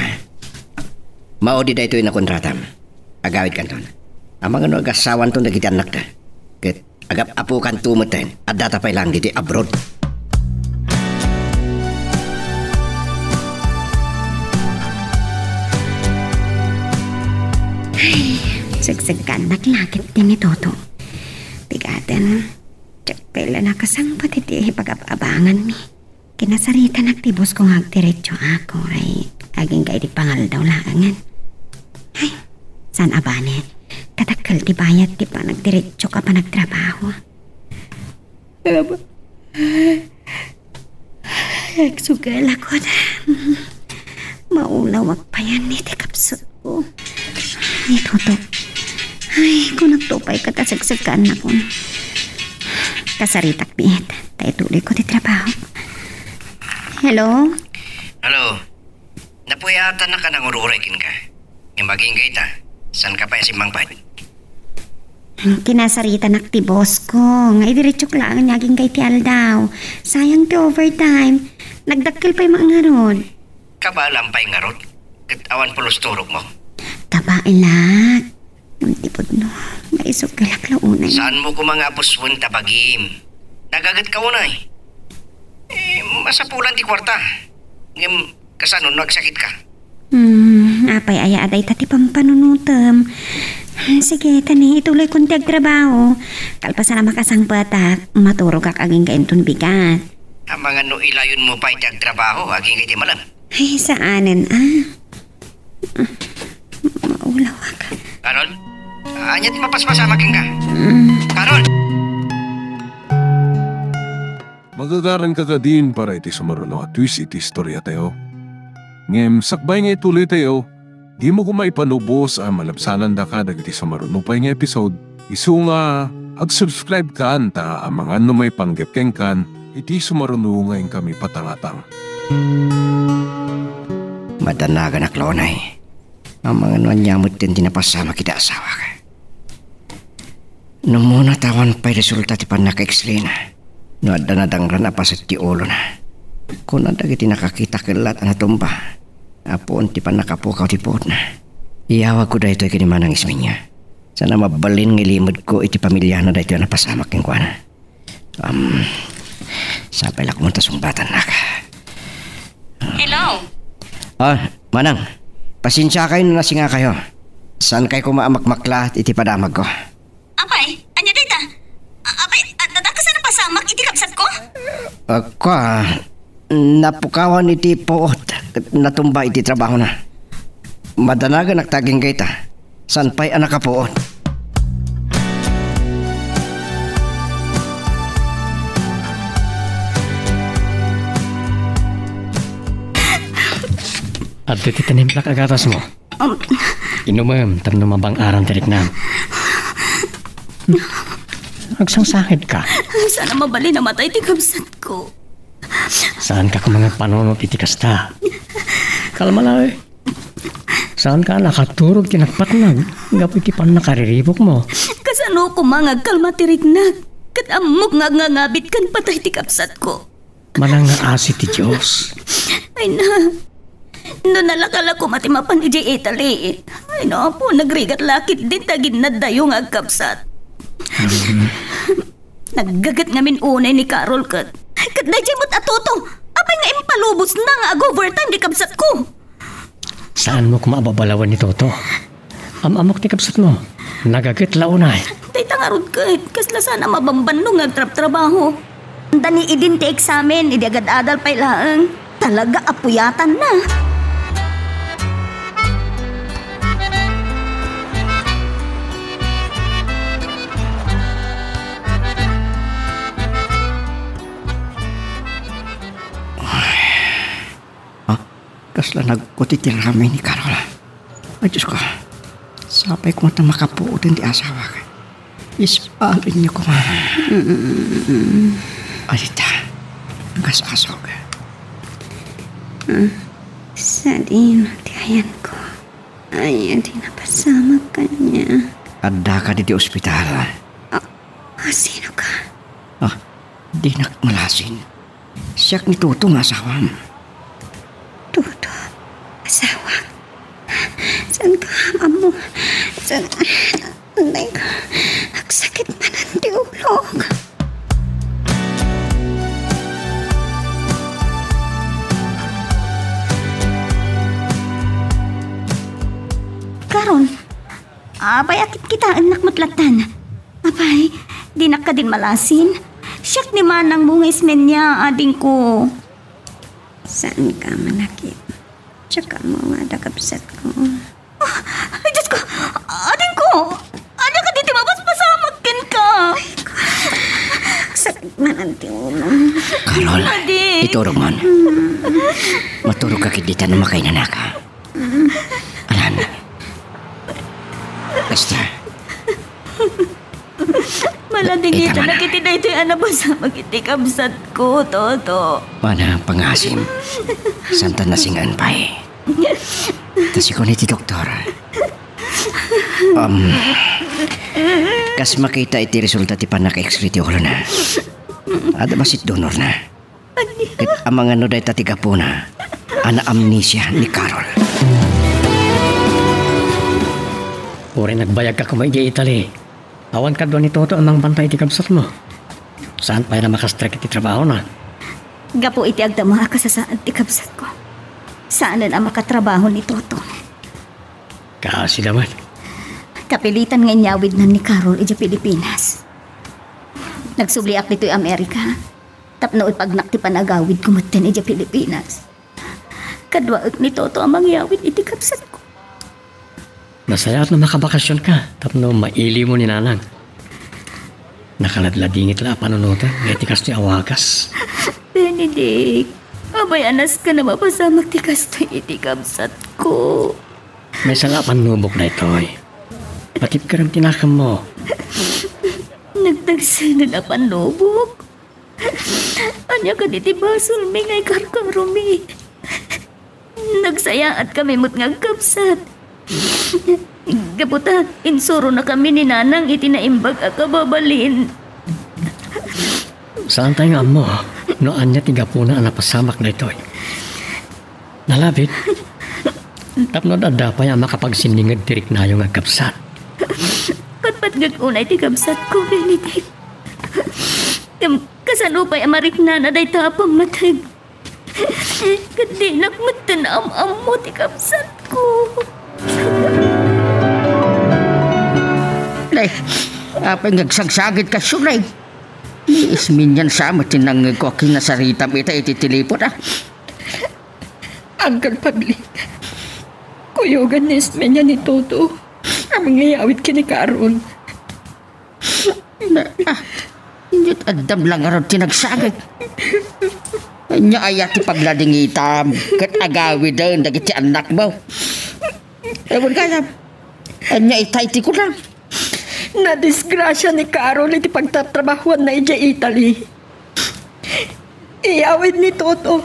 Maudi daytoy a kontratam. Agawidkanton. Amangan no agasawanton dagiti annakta. Ket agap-apokanto metten. Addata pay laeng ditoy abroad. Ay, segseganak la ketdi ni Toto. Pigaten, diak pay la nakasangpet iti pagab-abanganmi. Kinasaritanak ti boss ko nga agdiretso ako, ay, agingga iti pangaldaw laengen. Ay, saan a banen? Tadakkel ti bayad ti panagdiretso a panagtrabaho. Aba. Agsugal ako. Maulawak payen iti kapsut. Oh, ni Toto. Ay, kunakto pay ket a segsegaannakon. Kasaritak biit, ta ituloyko ti trabaho. Hello? Hello. Napuyatanak a nangur-uray kenka. Ngem agingga ita, saanka pay a simmangpet? Kinasaritanak ti boss ko, nga idiretsok laeng nga agingga iti aldaw. Sayang ti overtime. Nagdakkel pay met ngarud. Kabaelam pay ngarud, ket awan pulos turogmo? Kabaelak. Ngem ti pudno, maisugalak la unay. Saanmo koma nga apuswen ta bagim? Nagagetka unay. Eh, masapulan ti kuarta. Ngem, kasano no agsakitka? Hmm, apay aya a dayta ti pampanunotem? Sige, tani, ituloykon ti agtrabaho. Kalpasan a makasangpetak, maturogak agingga inton bigat. Amangan no ilayonmo pay ti agtrabaho agingga iti malem? Ay, saanen, ah. Ah, maulawak. Carol? Ania ti mapaspasamak kenka? Mm. Carol! Magagaranka kadin para iti sumaruno a twist iti istoriatayo. Ngem sakbay nga ituloytayo, dimo koma ipanubos a malabsanandaka dagiti sumaruno pay nga episode, isu nga ag-subscribe kan ta amangan no maipanggep kenkan iti sumaruno nga inkami patangatang. Madanaganak la unay. Amangan no ania met ti napasamak iti asawak. No muna ta awan pay resulta ti pannaka-X-ray na, no adda nadangran a paset ti ulona. Kuna dagiti nakakita ket lat a natumba, apuon ti pannakapukaw ti puotna. Iyawagko daytoy ken ni Manang Ismeña. Saan a mabalin nga ilimedko iti pamiliana daytoy a napasamak kenkuana. Um, sapay la koma ta sungbatannak. Hello? Ah, Manang, pasensiakay no nasingakayo. Saankay koma a makmakla iti padamagko. Apay, ania dayta? A-, apay, a-, adda kasano pasamak iti kabsatko? Agko, ah, napukawan iti puot, natumba iti trabahona. Madanaganak ta agingga ita. Saan pay a nakapuot? Adda ti tinimplak a gatasmo. Um. Inumem, tapno mabang-aran ti riknam. Agsangsangitka. Saan a mabalin a matay ti kabsatko. Saanka koma nga agpanunot iti kasta. Kalma la, eh. Saanka a nakaturog ti nagpatnag gapu iti pannakariribukmo. Kasano koma nga agkalma ti riknak? Ket ammok nga agngangabit ken patay ti kabsatko. Manangngaasi ti Dios. Ay na, no nalaka la koma ti mapan idiay Italy. Ay no, Apo, nagrigat la ketdin ti aginnaddayo nga agkabsat. Mm. Naggaget ngamin unay ni Carol ket, ket daydiay met a Toto, apay nga impalubosna nga ag-overtime ti kabsatko? Saanmo koma a babalawen ni Toto? Am-ammok ti kabsatmo. Nagaget la unay. Dayta ngarud ket, kasla saan a mabambanno nga agtrabtrabaho. Dani idin ti eksamen, idi agad-adal pay laeng. Talaga a puyatanna. Ah, kasla nagkuti ti ramay ni Carol. Ay, Diosko, sapay koma ta makapuoten ti asawak. Ispalenyo koma. Ay, ta, kas asawak. Ah, sadino ti ayanko. Ay, adi napasamak kaniak. Adda kadi ti ospital. Ah, ah, sino ka? Ah, dinak malasin. Siak ni Toto nga asawam. Toto? Asawa? Saan ka, ammo? Saan? Anay ka. Agsakit manen ti ulok. Carol, apay a kitkitaennak met lattan? Apay, dinak kadin malasin? Siak ni manangmo nga Ismeña, adingko. Saan ka manakit? Tsaka mo nga da kabsat ko. Ah, ay, Diyos ko! Adingko! Ania kadi ti mapaspasamak kenka? Sakit manen ti ulo. Carol, Adi. Iturog man. Maturog ka ket dita no makainanaka. Alan. Basta. Maladingit Ita, mana. Dagiti daytoy a napasamak iti kabsatko, Toto. Mana, pangasim. Santa nasingan pay. Ta sikon iti doktor. Um, kas makita iti resulta ti pannaka-X-ray ti ulona. Adda bassit donorna. Ket amangan no dayta ti gapuna a naamnesia ni Carol. Uray nagbayagka koma idiay Italy, awan kadua ni Toto a mangbantay iti kabsatmo. Saan pay a makastrek iti trabahona. Gapu iti agdama a kasasaad ti kabsatko. Saanen a makatrabaho ni Toto. Kaasida met. Kapilitan nga inyawidnan ni Carol idiay Pilipinas. Nagsubliak ditoy Amerika tapno ipagnak ti panagawidko metten idiay Pilipinas. Kaduaek ni Toto a mangyawid iti kabsatko. Nasayaat no makabakasionka tapno mailimo ni Nanang. Nakaladladingit la a panunoten nga iti kastoy a wagas. Benedict, abay, anas ka na mapasamak ti kastoy iti kabsatko. Maysa nga a pannubok daytoy. Patibkerem ti nakemmo. Nagtagsenen a pannubok? Ania kadi ti basolmi nga ikarkaromi? Nagsayaatkami met nga agkabsat. Gapu ta insuronakami ni Nanang iti naimbag a kababalin. Saantay nga ammo no ania ti gapuna a napasamak daytoy. Nalabit, tapno adda pay a makapagsinninged ti riknayo nga agkabsat. Patpatgek unay ti kabsatko, Benedict. Ngem kasano pay a mariknana dayta a pammateg? Ket dinak metten am-ammo ti kabsatko. Nay, apay nga agsagsagidka, Sulay? Ni Ismenian sa met ti nangngegko a kinasaritam ita iti tilipon, a. Uncle Pablito, kuyogan ni Ismenian ni Toto a mangiyawid ken ni Carol. Na, ah, inggit addam la ngarud ti nagsagid. Ania aya ti pagladingitam ket agawiden dagiti annakmo? Ewan gayam. Ania itay ti kunam? Nadisgrasia ni Carol iti pagtatrabahoanna idiay Italy. Iyawid ni Toto.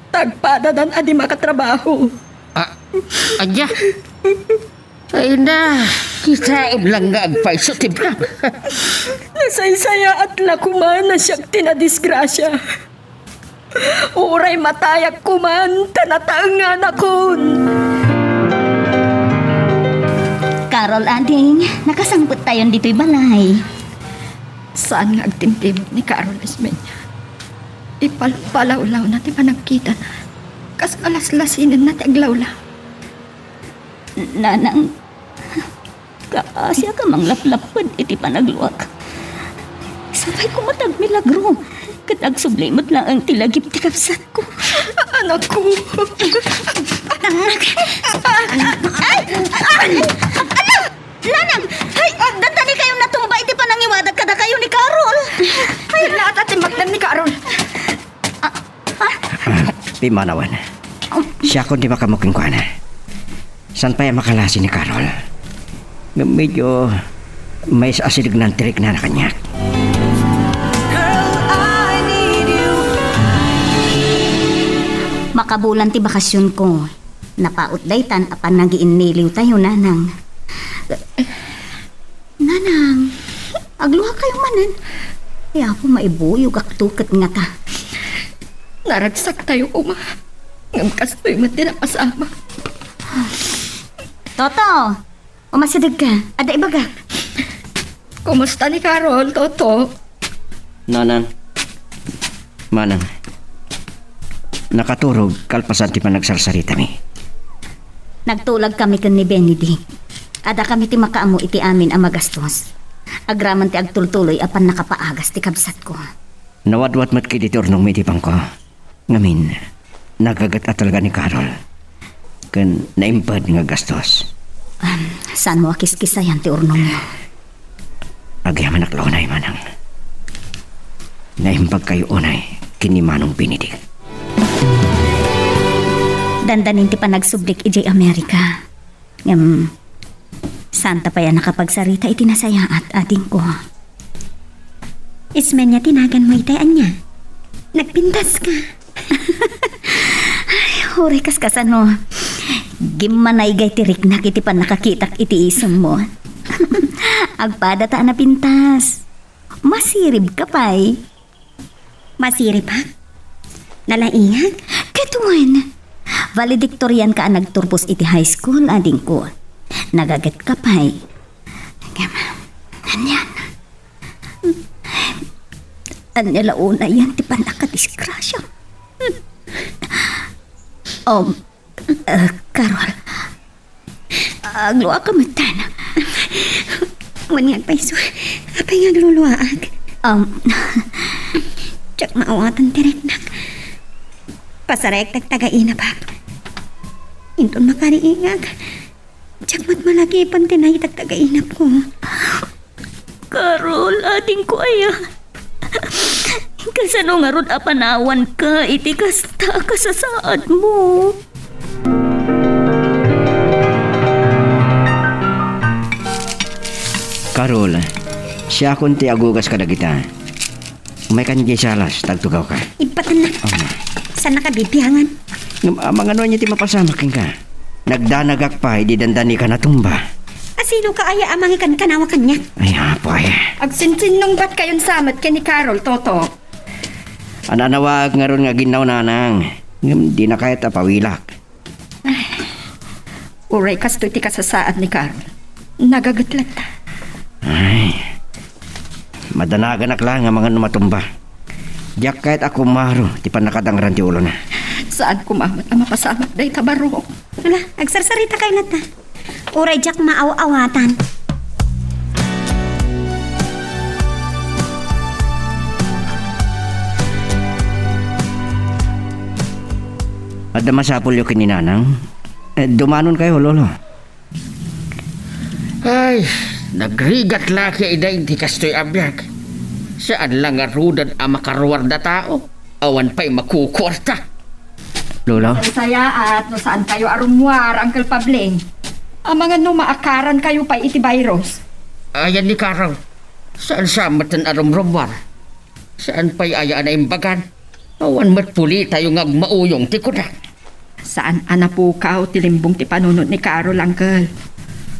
Tagpadadan a di makatrabaho. Ah, ania? Ay na, kitaem lang nga agpayso ti bag. Nasaysayaat la koma a siak ti nadisgrasia. Uray matayak koman ta nataenganakon. Carol, ading, nakasangpettayon ditoy balay. Saan nga agtimtimok ni Carol, Ismenia. Ipalpalawlawna ti panagkitana. Kas kalaslasinenna ti aglawlaw. Nanang, kaasiak a manglaplapped iti panagluak. Sapay koma ti agmilagro, ket agsubli met laeng ti lagip ti kabsatko. Anakko. Anak! Ay! Ay! Ala! Nanang! Ay! Dandanikayo natumba iti panangiwadak kadakayo ni Carol! Ay! Laat ti makdan ni Carol. Ah, ah. Pimmanawen. Siakon ti makaammo kenkuana. Saan pay a makalasi ni Carol? Ngem medio maysa a sidegnan ti riknana kaniak. Makabulan ti bakasionko. Napaut daytan a panagiinniliwtayo, Nanang. Nanang, agluakayo manen. Ay, Apo, maibuyogakto ket ngata. Naragsaktayo koma. Ngem kastoy met ti napasamak. Toto, umasidegka. Adda ibagak. Kumusta ni Carol, Toto? Nanang. Manang. Nakaturog kalpasan ti panagsarsaritami. Nagtulagkami ken ni Benedict. Addakami ti makaammo iti amin a magastos. Agraman ti agtultuloy a pannakapaagas ti kabsatko. Nawadwat met kadi ti urnongmi iti bangko. Ngamin, nagaget a talaga ni Carol. Ken naimbag nga gastos. Am, saanmo a kiskisayan ti urnongyo? Agyamanak la unay, Manang. Naimbagkayo unay ken ni Manong Benedict. Dandanin ti panagsublik idiay Amerika. Ngem, saanta pay a nakapagsarita iti nasayaat, adingko. Ismenia ti naganmo itay, ania? Nagpintaska. Ay, uray kas kasano. Gimmanaygay ti riknak iti pannakakitak iti isemmo. Agpadata a napintas. Masiribka pay. Masiribak? Nalaingak? Ket wen, valedictorian ka a nagturpos iti high school, adingko. Nagagetka pay. Ngem, anian? Ania la unayen ti pannakadisgrasia? Um, uh, Carol, agluaka metten. Wen nga agpayso, apay nga agluluaak? Um, diak maawatan ti riknak. Pasarek ti agtagainapek. Inton makariingak, diak met malagipen ti naited ti agtagainapko. Carol, adingko aya. Kasano ngarud a panawanka iti kasta a kasasaadmo? Carol, siakon ti agugas kadagita. Umaykan idiay salas, ta agtugawka. Ibpatennak. Oh. Saannaka bibiangan. Ngem amangan no ania ti mapasamak kenka? Nagdanagak pay idi dandani ka natumba. Asinoka aya a mangikankanawa kaniak? Ay, apo aya. Agsinsinnungbatkayon sa met ken ni Carol, Toto. Ananawaak ngarud nga aginnaw, nanang. Ngem dina kayat a pawilak. Ay, uray kastoy ti kasasaad ni Carol, nagaget latta. Ay, madanaganak laeng amangan no matumba. Diak kayat a kumaro ti pannakadangran ti ulona. Saan koma met a mapasamak dayta baro. Ala, agsarsaritakayo latta. Uray diak maaw-awatan. Adda masapulyo ken ni Nanang? Eh, dumanonkayo, Lolo. Ay, nagrigat la kayat ida iti kastoy a biag. Saan la ngaruden a makaruar datao. Awan pay makukuarta. Lolo? Sayaat no saankayo a rummuar, Uncle Pabling. Amangan no maakarankayo pay iti virus. Ayan ni Carol. Saan sa metten a rumrummuar? Saan pay aya a naimbagan? Awan met pulitayo nga agmauyong ti kunak. Saan a napukaw ti limbong ti panunot ni Carol, Uncle.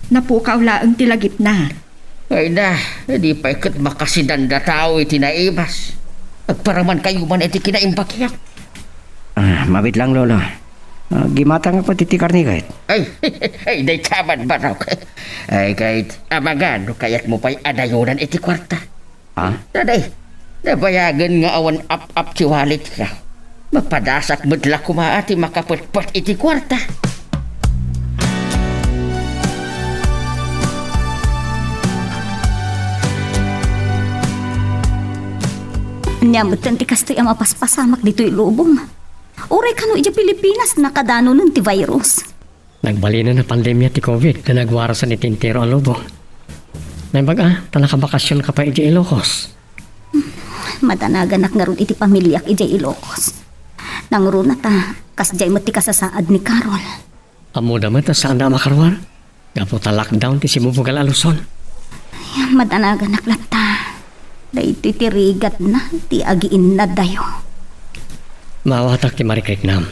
Napukaw laeng ti lagipna. Ay na, di pay ket makasidan datao iti naibas. Agparamankayo man iti kinaimbagiak. Ah, mabit lang, Lolo. Ah, gimatangak pay iti karne ket. Ay, ay, dayta man, barok. Ay, ket, amangan no kayatmo pay a dayonan iti kuarta. Ha? Daday, nabayagen nga awan ap-ap ti walletka. Mapadasak met la koma ti makapetpet iti kuarta. Ania metten ti kastoy a mapaspasamak ditoy lubong? Uray kano idiay Pilipinas nakadanonen ti virus. Nagbalinen a pandemia ti covid ta nagwarasen iti entero a lubong. Naimbag a, ta nakabakasionka pay idiay Ilocos. Madanaganak ngarud iti pamiliak idiay Ilocos. Nangruna ta, kasdiay met ti kasasaad ni Carol. Ammoda met a saanda a makaruar, gapu ta lockdown ti simubugal a Luzon. Ay, madanaganak latta. Daytoy ti rigatna ti agiinnadayo. Maawatak ti marikriknam.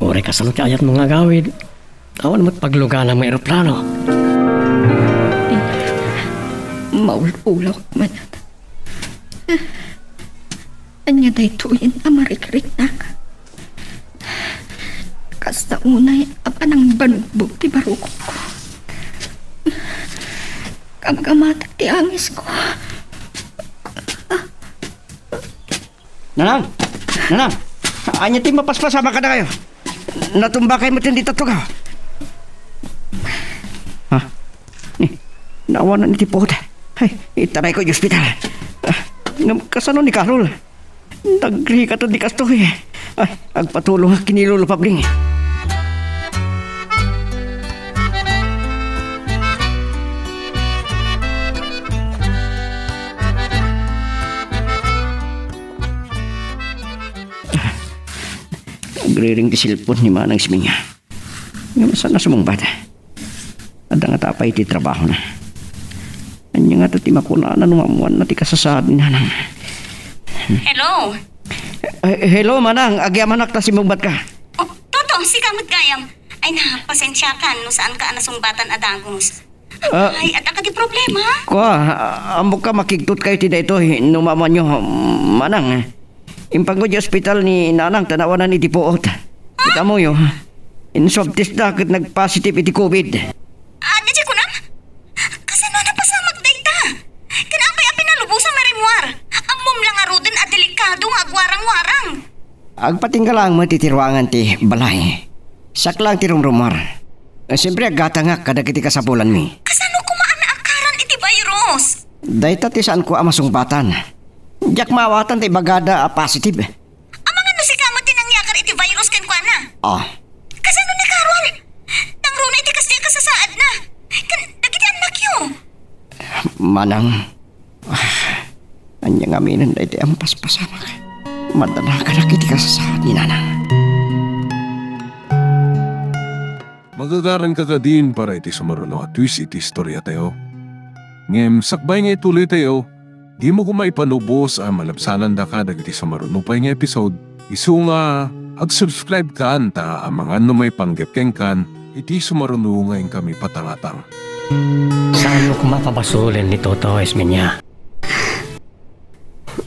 Uray kasano ti ayatmo nga agawid, awan met pagluganam nga eroplano. Maululawak man. Ania daytoyen a marikriknak? Kasta unay a panangbanugbog ti barukotko. Gamgamatek ti angesko. Nanang! Nanang! Ania ti mapaspasamak kadakayo? Natumbakay met iti tugaw. Ha? Ni, naawanan iti puot. Ay, itarayko iti ospital. Ah, ngem kasano ni Carol? Nagrikaten ti kastoy. Ay, agpatulongak ken ni Lolo Pabling. Agriring ti cellphone ni Manang Isming. Ngem saan a sumungbat? Adda ngata pay iti trabahona. Ania ngata ti makunana no maammoanna ti kasasaad ni Nanang? Hello? Eh, hello, Manang. Agyamanak ta simmungbatka. Oh, Toto, sika met gayam. Ay na, pasensiakan no saanka a nasungbatan a dagus. Ah, ay, adda kadi problema? Kua, ah, ammok a makigtot kayo ti daytoy no maammoanyo, Manang. Impangko iti ospital ni Nanang ta naawanan iti puot. Ha? Ket ammoyo, inswab testda ket nagpositive iti covid. Ania ti kunam? Kasano a napasamak dayta? Ken apay a pinalubosan nga rimmuar? Ammom la ngaruden a delikado nga agwarang-warang. Agpatingga laeng met iti ruangan ti balay. Siak laeng ti rumrumuar. Siempre, aggatangak kadagiti kasapulanmi. Kasano koma a naakaran iti virus? Dayta ti saanko a masungbatan. Diak maawatan ta ibagada a positive. Amangan no sika met ti nangyakar iti virus kenkuana. Ah. Kasano ni Carol? Nangruna iti kasdi a kasasaadna. Ken dagiti annakyo? Manang, ah, ania ngamin daytoy a mapaspasamak? Madanaganak iti kasasaad ni Nanang. Magagaranka kadin para iti sumaruno a twist iti istoriatayo. Ngem sakbay nga ituloytayo, dimo koma ipanubos a malabsanandaka dagiti sumaruno pay nga episode, isu nga ag-subscribe kan ta amangan no maipanggep kenkan iti sumaruno nga inkami patangatang. Saanmo koma pabasolen ni Toto, Esminia.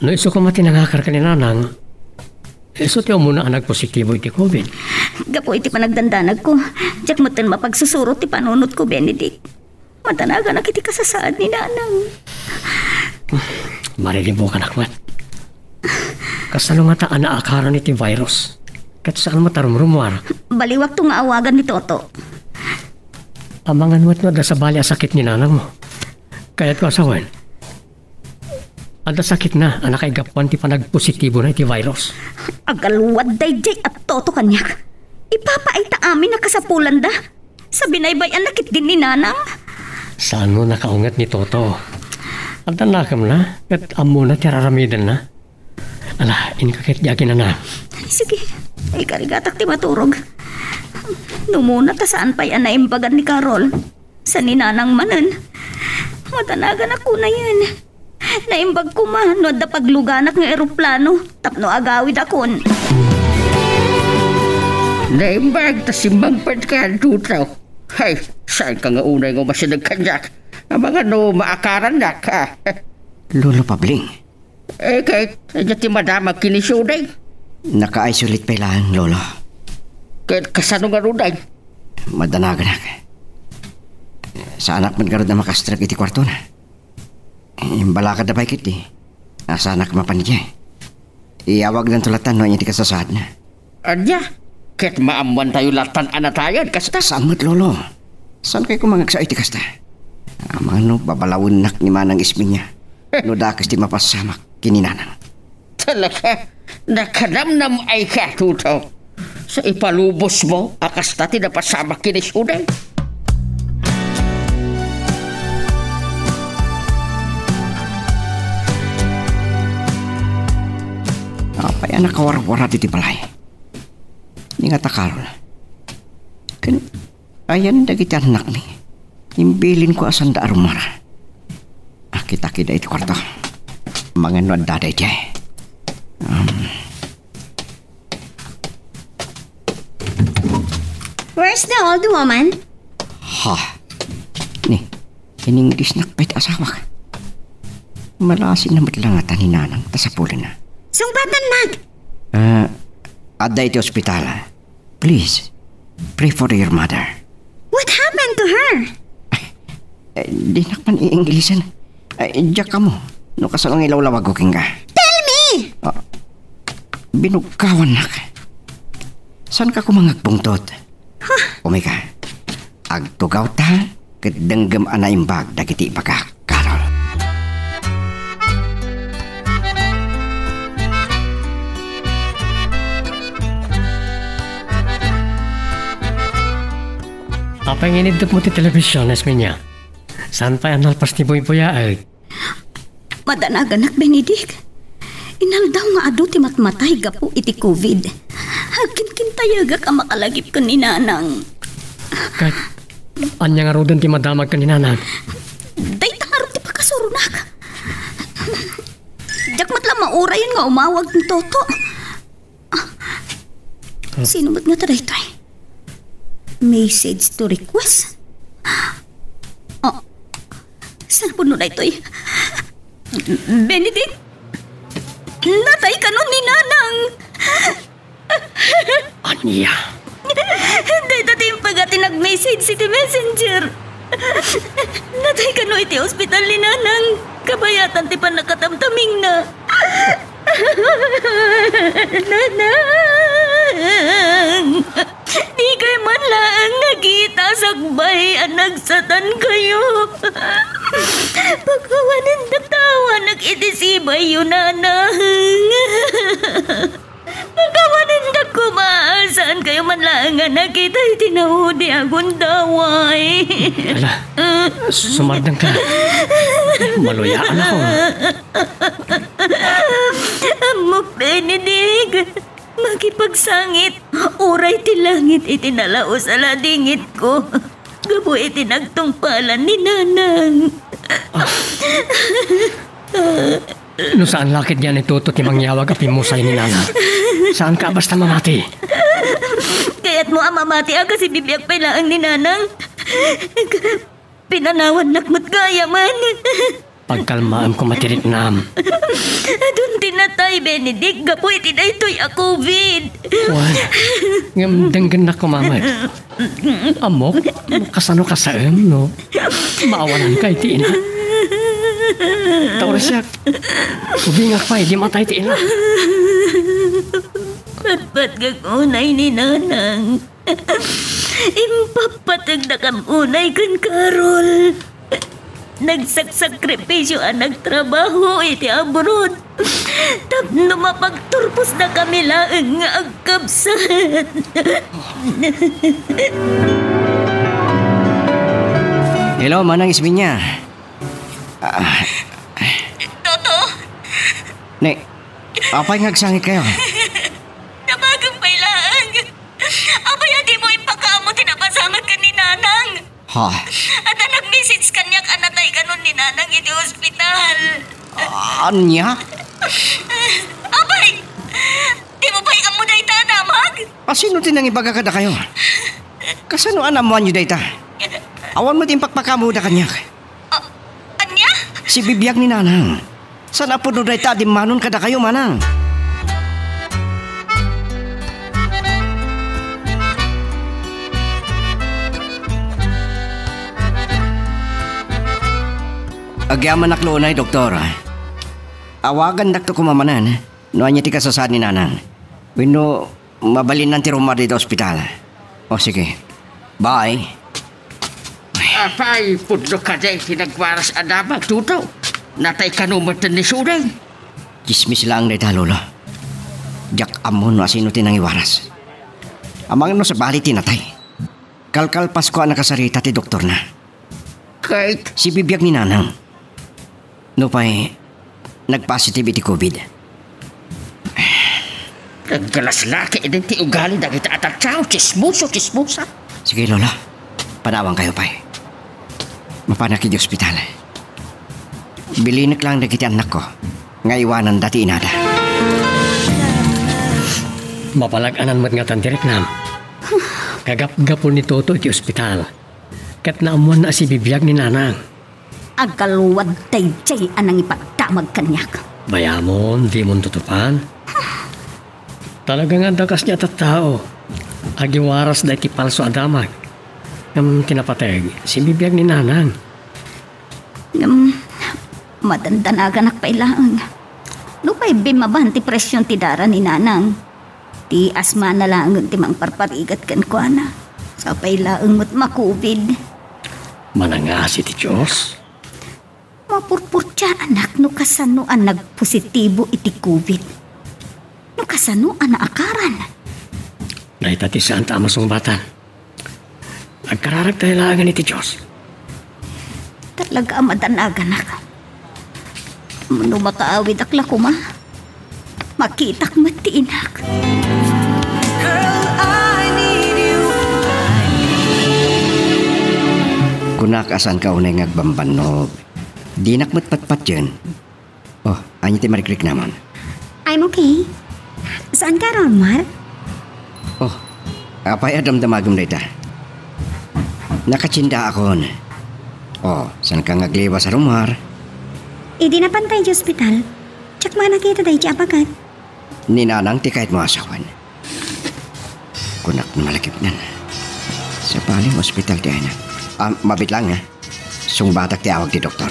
No isu koma ti nangakar ken ni Nanang, isu ti umuna a nagpositibo iti covid. Gapu iti panagdandanagko, diak metten mapagsusuro ti panunotko, Benedict. Madanaganak iti kasasaad ni Nanang. Mariribukanak met. Kasano ngata a naakaran iti virus? Ket saan met a rumrumuar? Baliwakto nga awagan ni Toto. Amangan met no adda sabali a sakit ni Nanangmo. Kayatko a sawen, adda sakitna a nakaigapuan ti panagpositibona iti virus. Agalwad daydiay a Toto kaniak. Ipapaayta amin a kasapulanda. Sa binaybay-anna ketdin ni Nanang. Saanmo nakaunget ni Toto? Adda nakemna, ket ammona ti ar-aramidenna. Ala, inka ket di aginana. Sige, ikarigatak ti maturog. No umuna ta saan pay a naimbagan ni Carol. Sa ni Nanang manen. Madanaganak kunayen. Naimbag koma no adda pagluganak nga eroplano tapno agawidakon. Naimbag ta simmangpet ka, Toto. Hay, saanka nga unay nga umasideg kaniak? Amangan no maakarannak, ha? Lolo Pabling. Eh, ket, ania ti madamag ken ni Suday? Naka-isolate pay laeng, Lolo. Ket kasano ngaruden? Madanaganak. Saanak met ngarud a makastrek iti kuartona. Imbalakadda pay ketdi. Saanak mapan idiay. Iawagdanto latta no ania ti kasasaadna. Ania? Ket maammoantayo lattan a natayad, kasta? Saan met, Lolo. Saankay koma nga agsaw iti kasta? Amangan no babalawennak ni Manang Isminia no dakes ti mapasamak ken ni Nanang. Talaga, nakanamnam-ayka, Toto. Sa ipalubosmo a kasta ti napasamak ken ni Suday. Apay a nakawarwara ditoy balay? Ni nga ta Carol. Ken ayan dagiti annakmi? Imbilinko a saanda a rummuar. Akitakida iti kuarto. Amangan no addada idiay. Um. Where's the old woman? Ha? Ni, ininggisnak pay ti asawak. Malasinna met la ngata ni Nanang ta sapulenna. Sungbatan, Mag! Ah, adda iti ospital. Please, pray for your mother. What happened to her? Eh, dinak man iinglisen. Eh, diak ammo no kasano nga ilawlawagko kenka. Tell me! Ah, binugkawannak. Saanka koma nga agbungtot? Huh? Umay ka. Agtugawta ket denggem a naimbag dagiti ibagak, Carol. Apay nga iniddukmo ti television, Esminia? Saan pay a nalpas ti buybuyaek? Madanaganak, Benedict. Inaldaw nga adu ti matmatay gapu iti covid. Agkinkintayegak a makalagip ken ni Nanang. Ket ania ngaruden ti madamag ken ni Nanang? Dayta ngarud ti pakasuronak. Diak met la maurayen nga umawag ni Toto. Ah, sino met ngata daytoy? Message to request? Ah, saan pudno daytoy? Benedict? Natay kano ni Nanang? Ania? Dayta ti impagat ti nag-message iti messenger. Natay kano iti ospital ni Nanang. Kabayatan ti pannakatamtamingna. Nanang! Dikay man laeng nakita sakbay a nagsatan kayo. Pakawanen datawanak iti sibayyo, nanang. Pakawanen da koma, saan kayo man laeng a nakita iti naudi a gundaway. Ala, sumardeng ka. Maluyaan ako. Ammok, Benedict. Makipagsangit, uray ti langit iti nalaus a ladingitko gapu iti nagtungpalan ni Nanang. No saan la ketdi ni Toto ti mangyawag a pimmusay ni Nanang, saanka a basta mamati. Kayatmo a mamati a kas ibibiag pay laeng ni Nanang? Pinanawannak met gayamen. Pagkalmaem koma ti riknam. Adun ti natay, Benedict, gapu iti daytoy a covid. Wen, ngem denggennak koma met. Ammok, kasano kasaem no maawananka iti ina. Ta uray siak, ubingak pay idi matay ti ina. Patpatgak unay ni Nanang. Impapategdakam unay ken Carol. Nagsaksakripisio a nagtrabaho iti abroad tapno mapagturposdakami laeng nga agkabsat. Hello, Manang Isminya. Ah, Toto! Ne, apay nga agsangit kayo? Napagem pay laeng. Apay a dimo impakaammo ti napasamak ken ni Nanang? Ha? Adda nag-message kaniak a natay kanon ni Nanang iti ospital. Ania? Apay, dimo pay ammo dayta a damag? A, sino ti nangibaga kadakayo? Kasano a naammoanyo dayta? Awan met impakpakaammoda kaniak. Ah, ania? Sibibiag ni Nanang. Saan a pudno dayta a dimmanon kadakayo, Manang? Agyamanak la unay, Doktor. Awagandakto koma manen no ania ti kasasaad ni Nanang. Wenno mabalinnan ti rummuar dita ospital. O, sige. Bye. Apay, pudno kadi ti nagwaras a damag, Toto? Natay kano met ni Sudeng? Tsismis laeng dayta, Lolo. Diak ammo no asino ti nangiwaras. Amangan no sabali ti natay. Kalkalpasko a nakasarita ti doktorna. Ket? Sibibiag ni Nanang. Nupay nagpositive iti covid. Naggalas la ketdin ti ugali dagiti a tattao, tsismoso, tsismosa. Sige, Lolo. Panawankayo pay. Mapanak iti ospital. Bilinek laeng dagiti annakko nga iwananda ti inada. Mapalag-anan met ngatan ti riknam. Kagapgapul ni Toto iti ospital. Ket naammoanna a sibibiag ni Nanang. Aggaluad daydiay a nangipaddamag kaniak. Bayamon, dimon tutupan. Talaga nga adda kasdi a tattao. Agiwarasda iti palso a damag. Ngem ti napateg, sibibiag ni Nanang. Ngem, madandanaganak pay laeng. Nupay bimmaban ti presyon ti dara ni Nanang. Ti asmana laengen ti mangparparigat kenkuana. Sapay laeng met ma-covid. Manangasi ti Dios. Mapurpurtiaanak no kasano a nagpositibo iti covid. No kasano a naakaran. Dayta ti saanta a masungbatan. Agkararagtayo laengen iti Dios. Talaga a madanaganak. No makaawidak la koma, makitak met ti inak. Kunak a saanka unay nga agbambannog. Dinak met patpatien. Oh, ania ti marikriknamon? I'm okay. Saanka a rummuar? Oh, apay a damdamagem dayta? Nakatsiendaakon. Oh, saanka nga agliwas a rummuar? Idi napantay iti ospital, diak met nakita daydiay a pagat. Ni Nanang ti kayatmo a asawen. Kunak no malagipnan. Sabali nga ospital ti ayna. Ah, mabiit laeng, ha? Sungbatak ti awag ti doktor.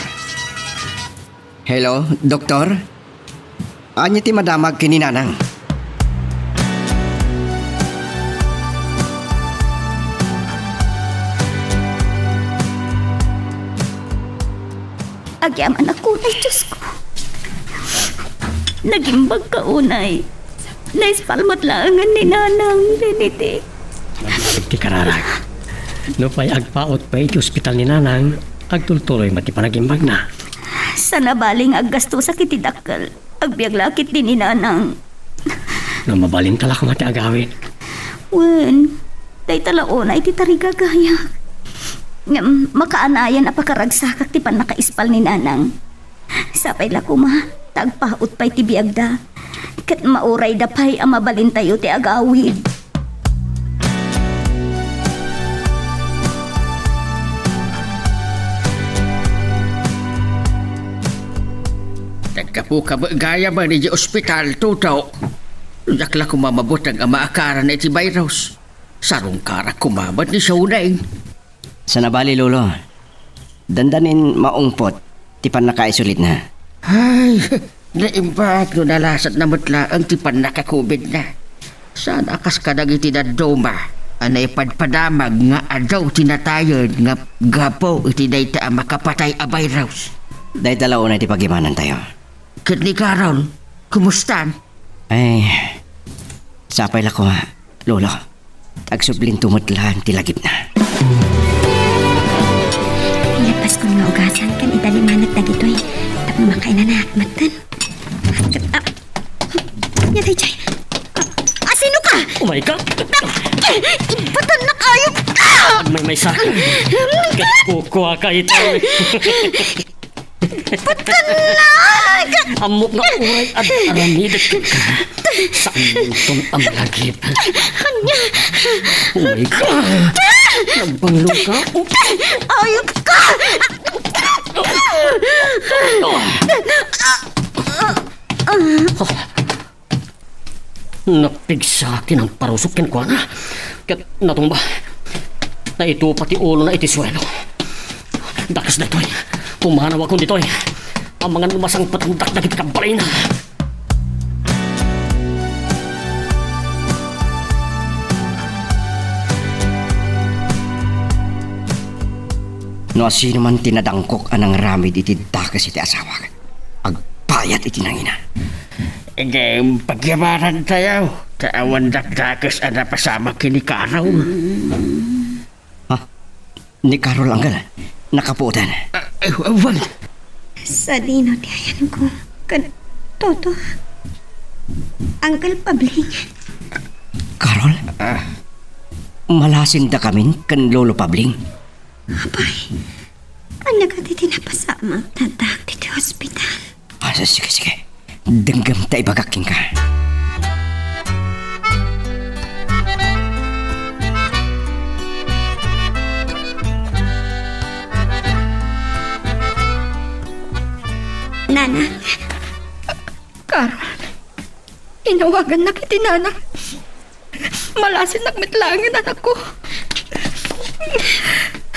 Hello, doktor? Ania ti madamag ken ni Nanang? Agyamanak unay, Diosko. Nagimbagka unay. Naispal met laengen ni Nanang, Benedict. Ti kararag. Nupay agpaut pay iti ospital ni Nanang, agtultuloy met ti panagimbagna. Saan a bali nga aggastosak iti dakkel. Agbiag la ketdi ni Nanang. No mabalinta la koma ti agawid. Wen, dayta la unay ti tarigagayak. Ngem makaanayan a pakaragsakak ti pannakaispal ni Nanang. Sapay la koma, ta agpaut pay ti biagda. Ket maurayda pay a mabalintayo ti agawid. Naggapuka met gayam idiay ospital, Toto. Diak la koma mabuteng a maakaran iti virus. Sarungkarak koma met ni Soneng. Saan a bali, Lolo. Dandanin maungpot ti pannakaisolitna. Ay, naimbag no nalasatna met laeng ti pannaka-COVID-na. Saan a kas kadagiti dadduma a naipadpadamag nga adu ti natayen nga gapu iti dayta a makapatay a virus. Dayta la unay ti pagimanantayo. Ket ni Carol, kumustan? Ay, sapay la koma, Lolo. Agsublinto met laeng ti lagipna. Ilapaskon nga ugasan ken idalimanak dagitoy tapno makainanaak metten. Ah, ania daytoy? Ah, sino ka? Umay ka? Ibatannak, ayop ka! Maymaysa ka. Ket kukua ka ito. Patkannak! Ammok nga uray ad-aramidek kenka. Saanton a malagip. Ania? Uray ka. Nagbanglo ka. Ayop ka! Napigsa ti nangparusok kenkuana. Ket natungba, naitupa ti ulona iti suelo. Dakes daytoy, pumanawakon ditoy. Amangan no masangpetandak dagiti kababalinna. No asino man ti nadangkok a nangaramid iti dakes iti asawak, agbayad iti nangina. Ngem pagyamanantayo, ta awan dakdakes a napasamak ken ni Carol. Ha? Ni Carol, Uncle? Nakapuotan? Ah, eh, wen. Sadino ti ayanko ken Toto? Uncle Pabling? Carol? Ah. Malasindakamin ken Lolo Pabling? Apay, ania kadi ti napasamak ta addaak ditoy ospital? Ah, sige, sige. Denggem ta ibagak kenka. Nanang. Carol, inawagannak iti nanang. Malasinnak met laengen, anakko.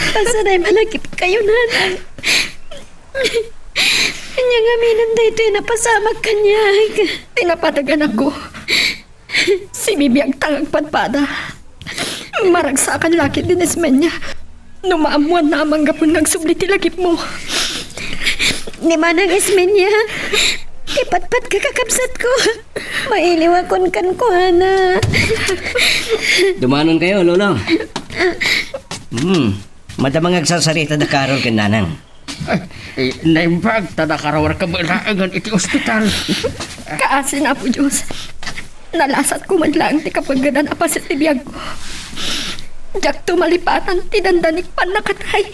Pasaray malagipkayo, nanang. Ania ngamin daytoy napasamak kaniak? Ti napateg, anakko. Sibibiagta nga agpadpada. Maragsakan la ketdi ni Ismenia. No maammoanna a manggapu nga agsubli ti lagipmo. Ni Manang Ismenia, ti patpat nga kakabsatko. Mailiwakon kenkuana. Dumanonkayo, Lolo. Hmm. Madama nga agsarsarita da Carol ken Nanang. Ay, eh, naimbag ta nakarawarka met laengen iti ospital. Kaasi, Apo Dios. Nalasatko met laeng ti kapagedan a paset ti biagko. Diakto malipatan ti dandanik pannakatay.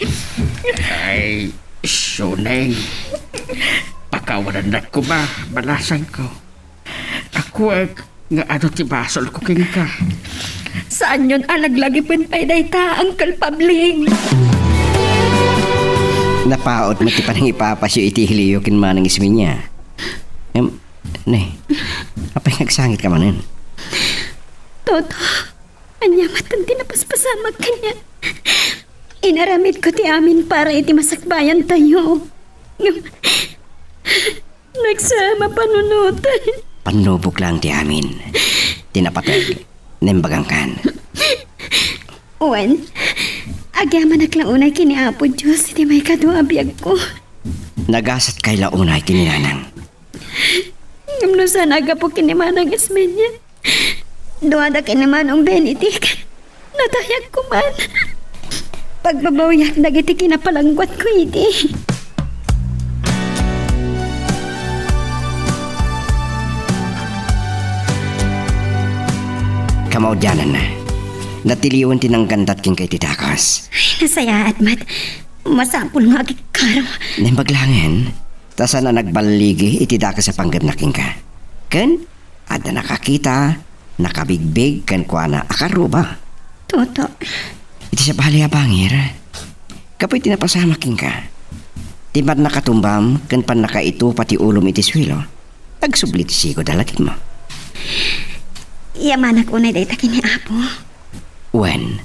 Ay, Soneng. Pakawanannak koma, balasanko. Akuek nga adu ti basolko kenka. Saanyon a laglagipen pay dayta, Uncle Pabling. Napaut met ti panangipapasyo iti iliyo ken Manang Ismenia. Em, ne, apay nga agsangitka manen? Toto, ania met ti napaspasamak kaniak? Inaramidko ti amin para iti masakbayantayo. Ngem, nagsama panunoten. Pannubok laeng ti amin. Ti napateg, naimbagangkan. Wen, agyamanak la unay ken ni Apo Dios iti maikadua a biagko. Nagasatkay la unay ken ni Nanang. Ngem no saan a gapu ken ni Manang Ismeña, duada ken ni Manong Benedict, natayakko man. Pagbabawiak dagiti kinapalangguatko idi. Kamaudiananna, natiliwen ti nanggandat kenka iti dakes. Ay, nasayaat met. Masapul nga agikaro. Naimbag laengen, ta saan a nagballigi iti dakes a panggepna kenka. Ken adda nakakita, nakabigbig kenkuana a karruba. Toto. Iti sabali a bangir, gapu iti napasamak kenka, ti pannakatumbam ken pannakaitupa ti ulom iti suelo, agsubli ti sigud a lagipmo. Yamanak unay dayta ken ni Apo. Wen,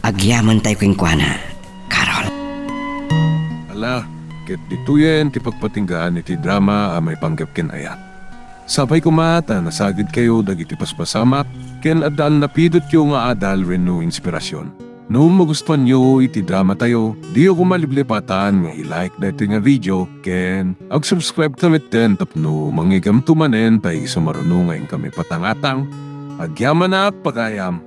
agyamentayo kenkuana, Carol. Ala, ket ditoyen ti pagpatinggaan iti drama a maipanggep ken ayat. Sapay koma ta nasagidkayo dagiti paspasamak ken adda a napidotyo nga adal wenno inspirasion. No magustuanyo iti dramatayo, diyo koma liplipatan nga i-like daytoy nga video ken ag-subscribe ta metten tapno mangngeggamto manen ta isu maruno nga inkami patangatang. Agyamanak, pagayam!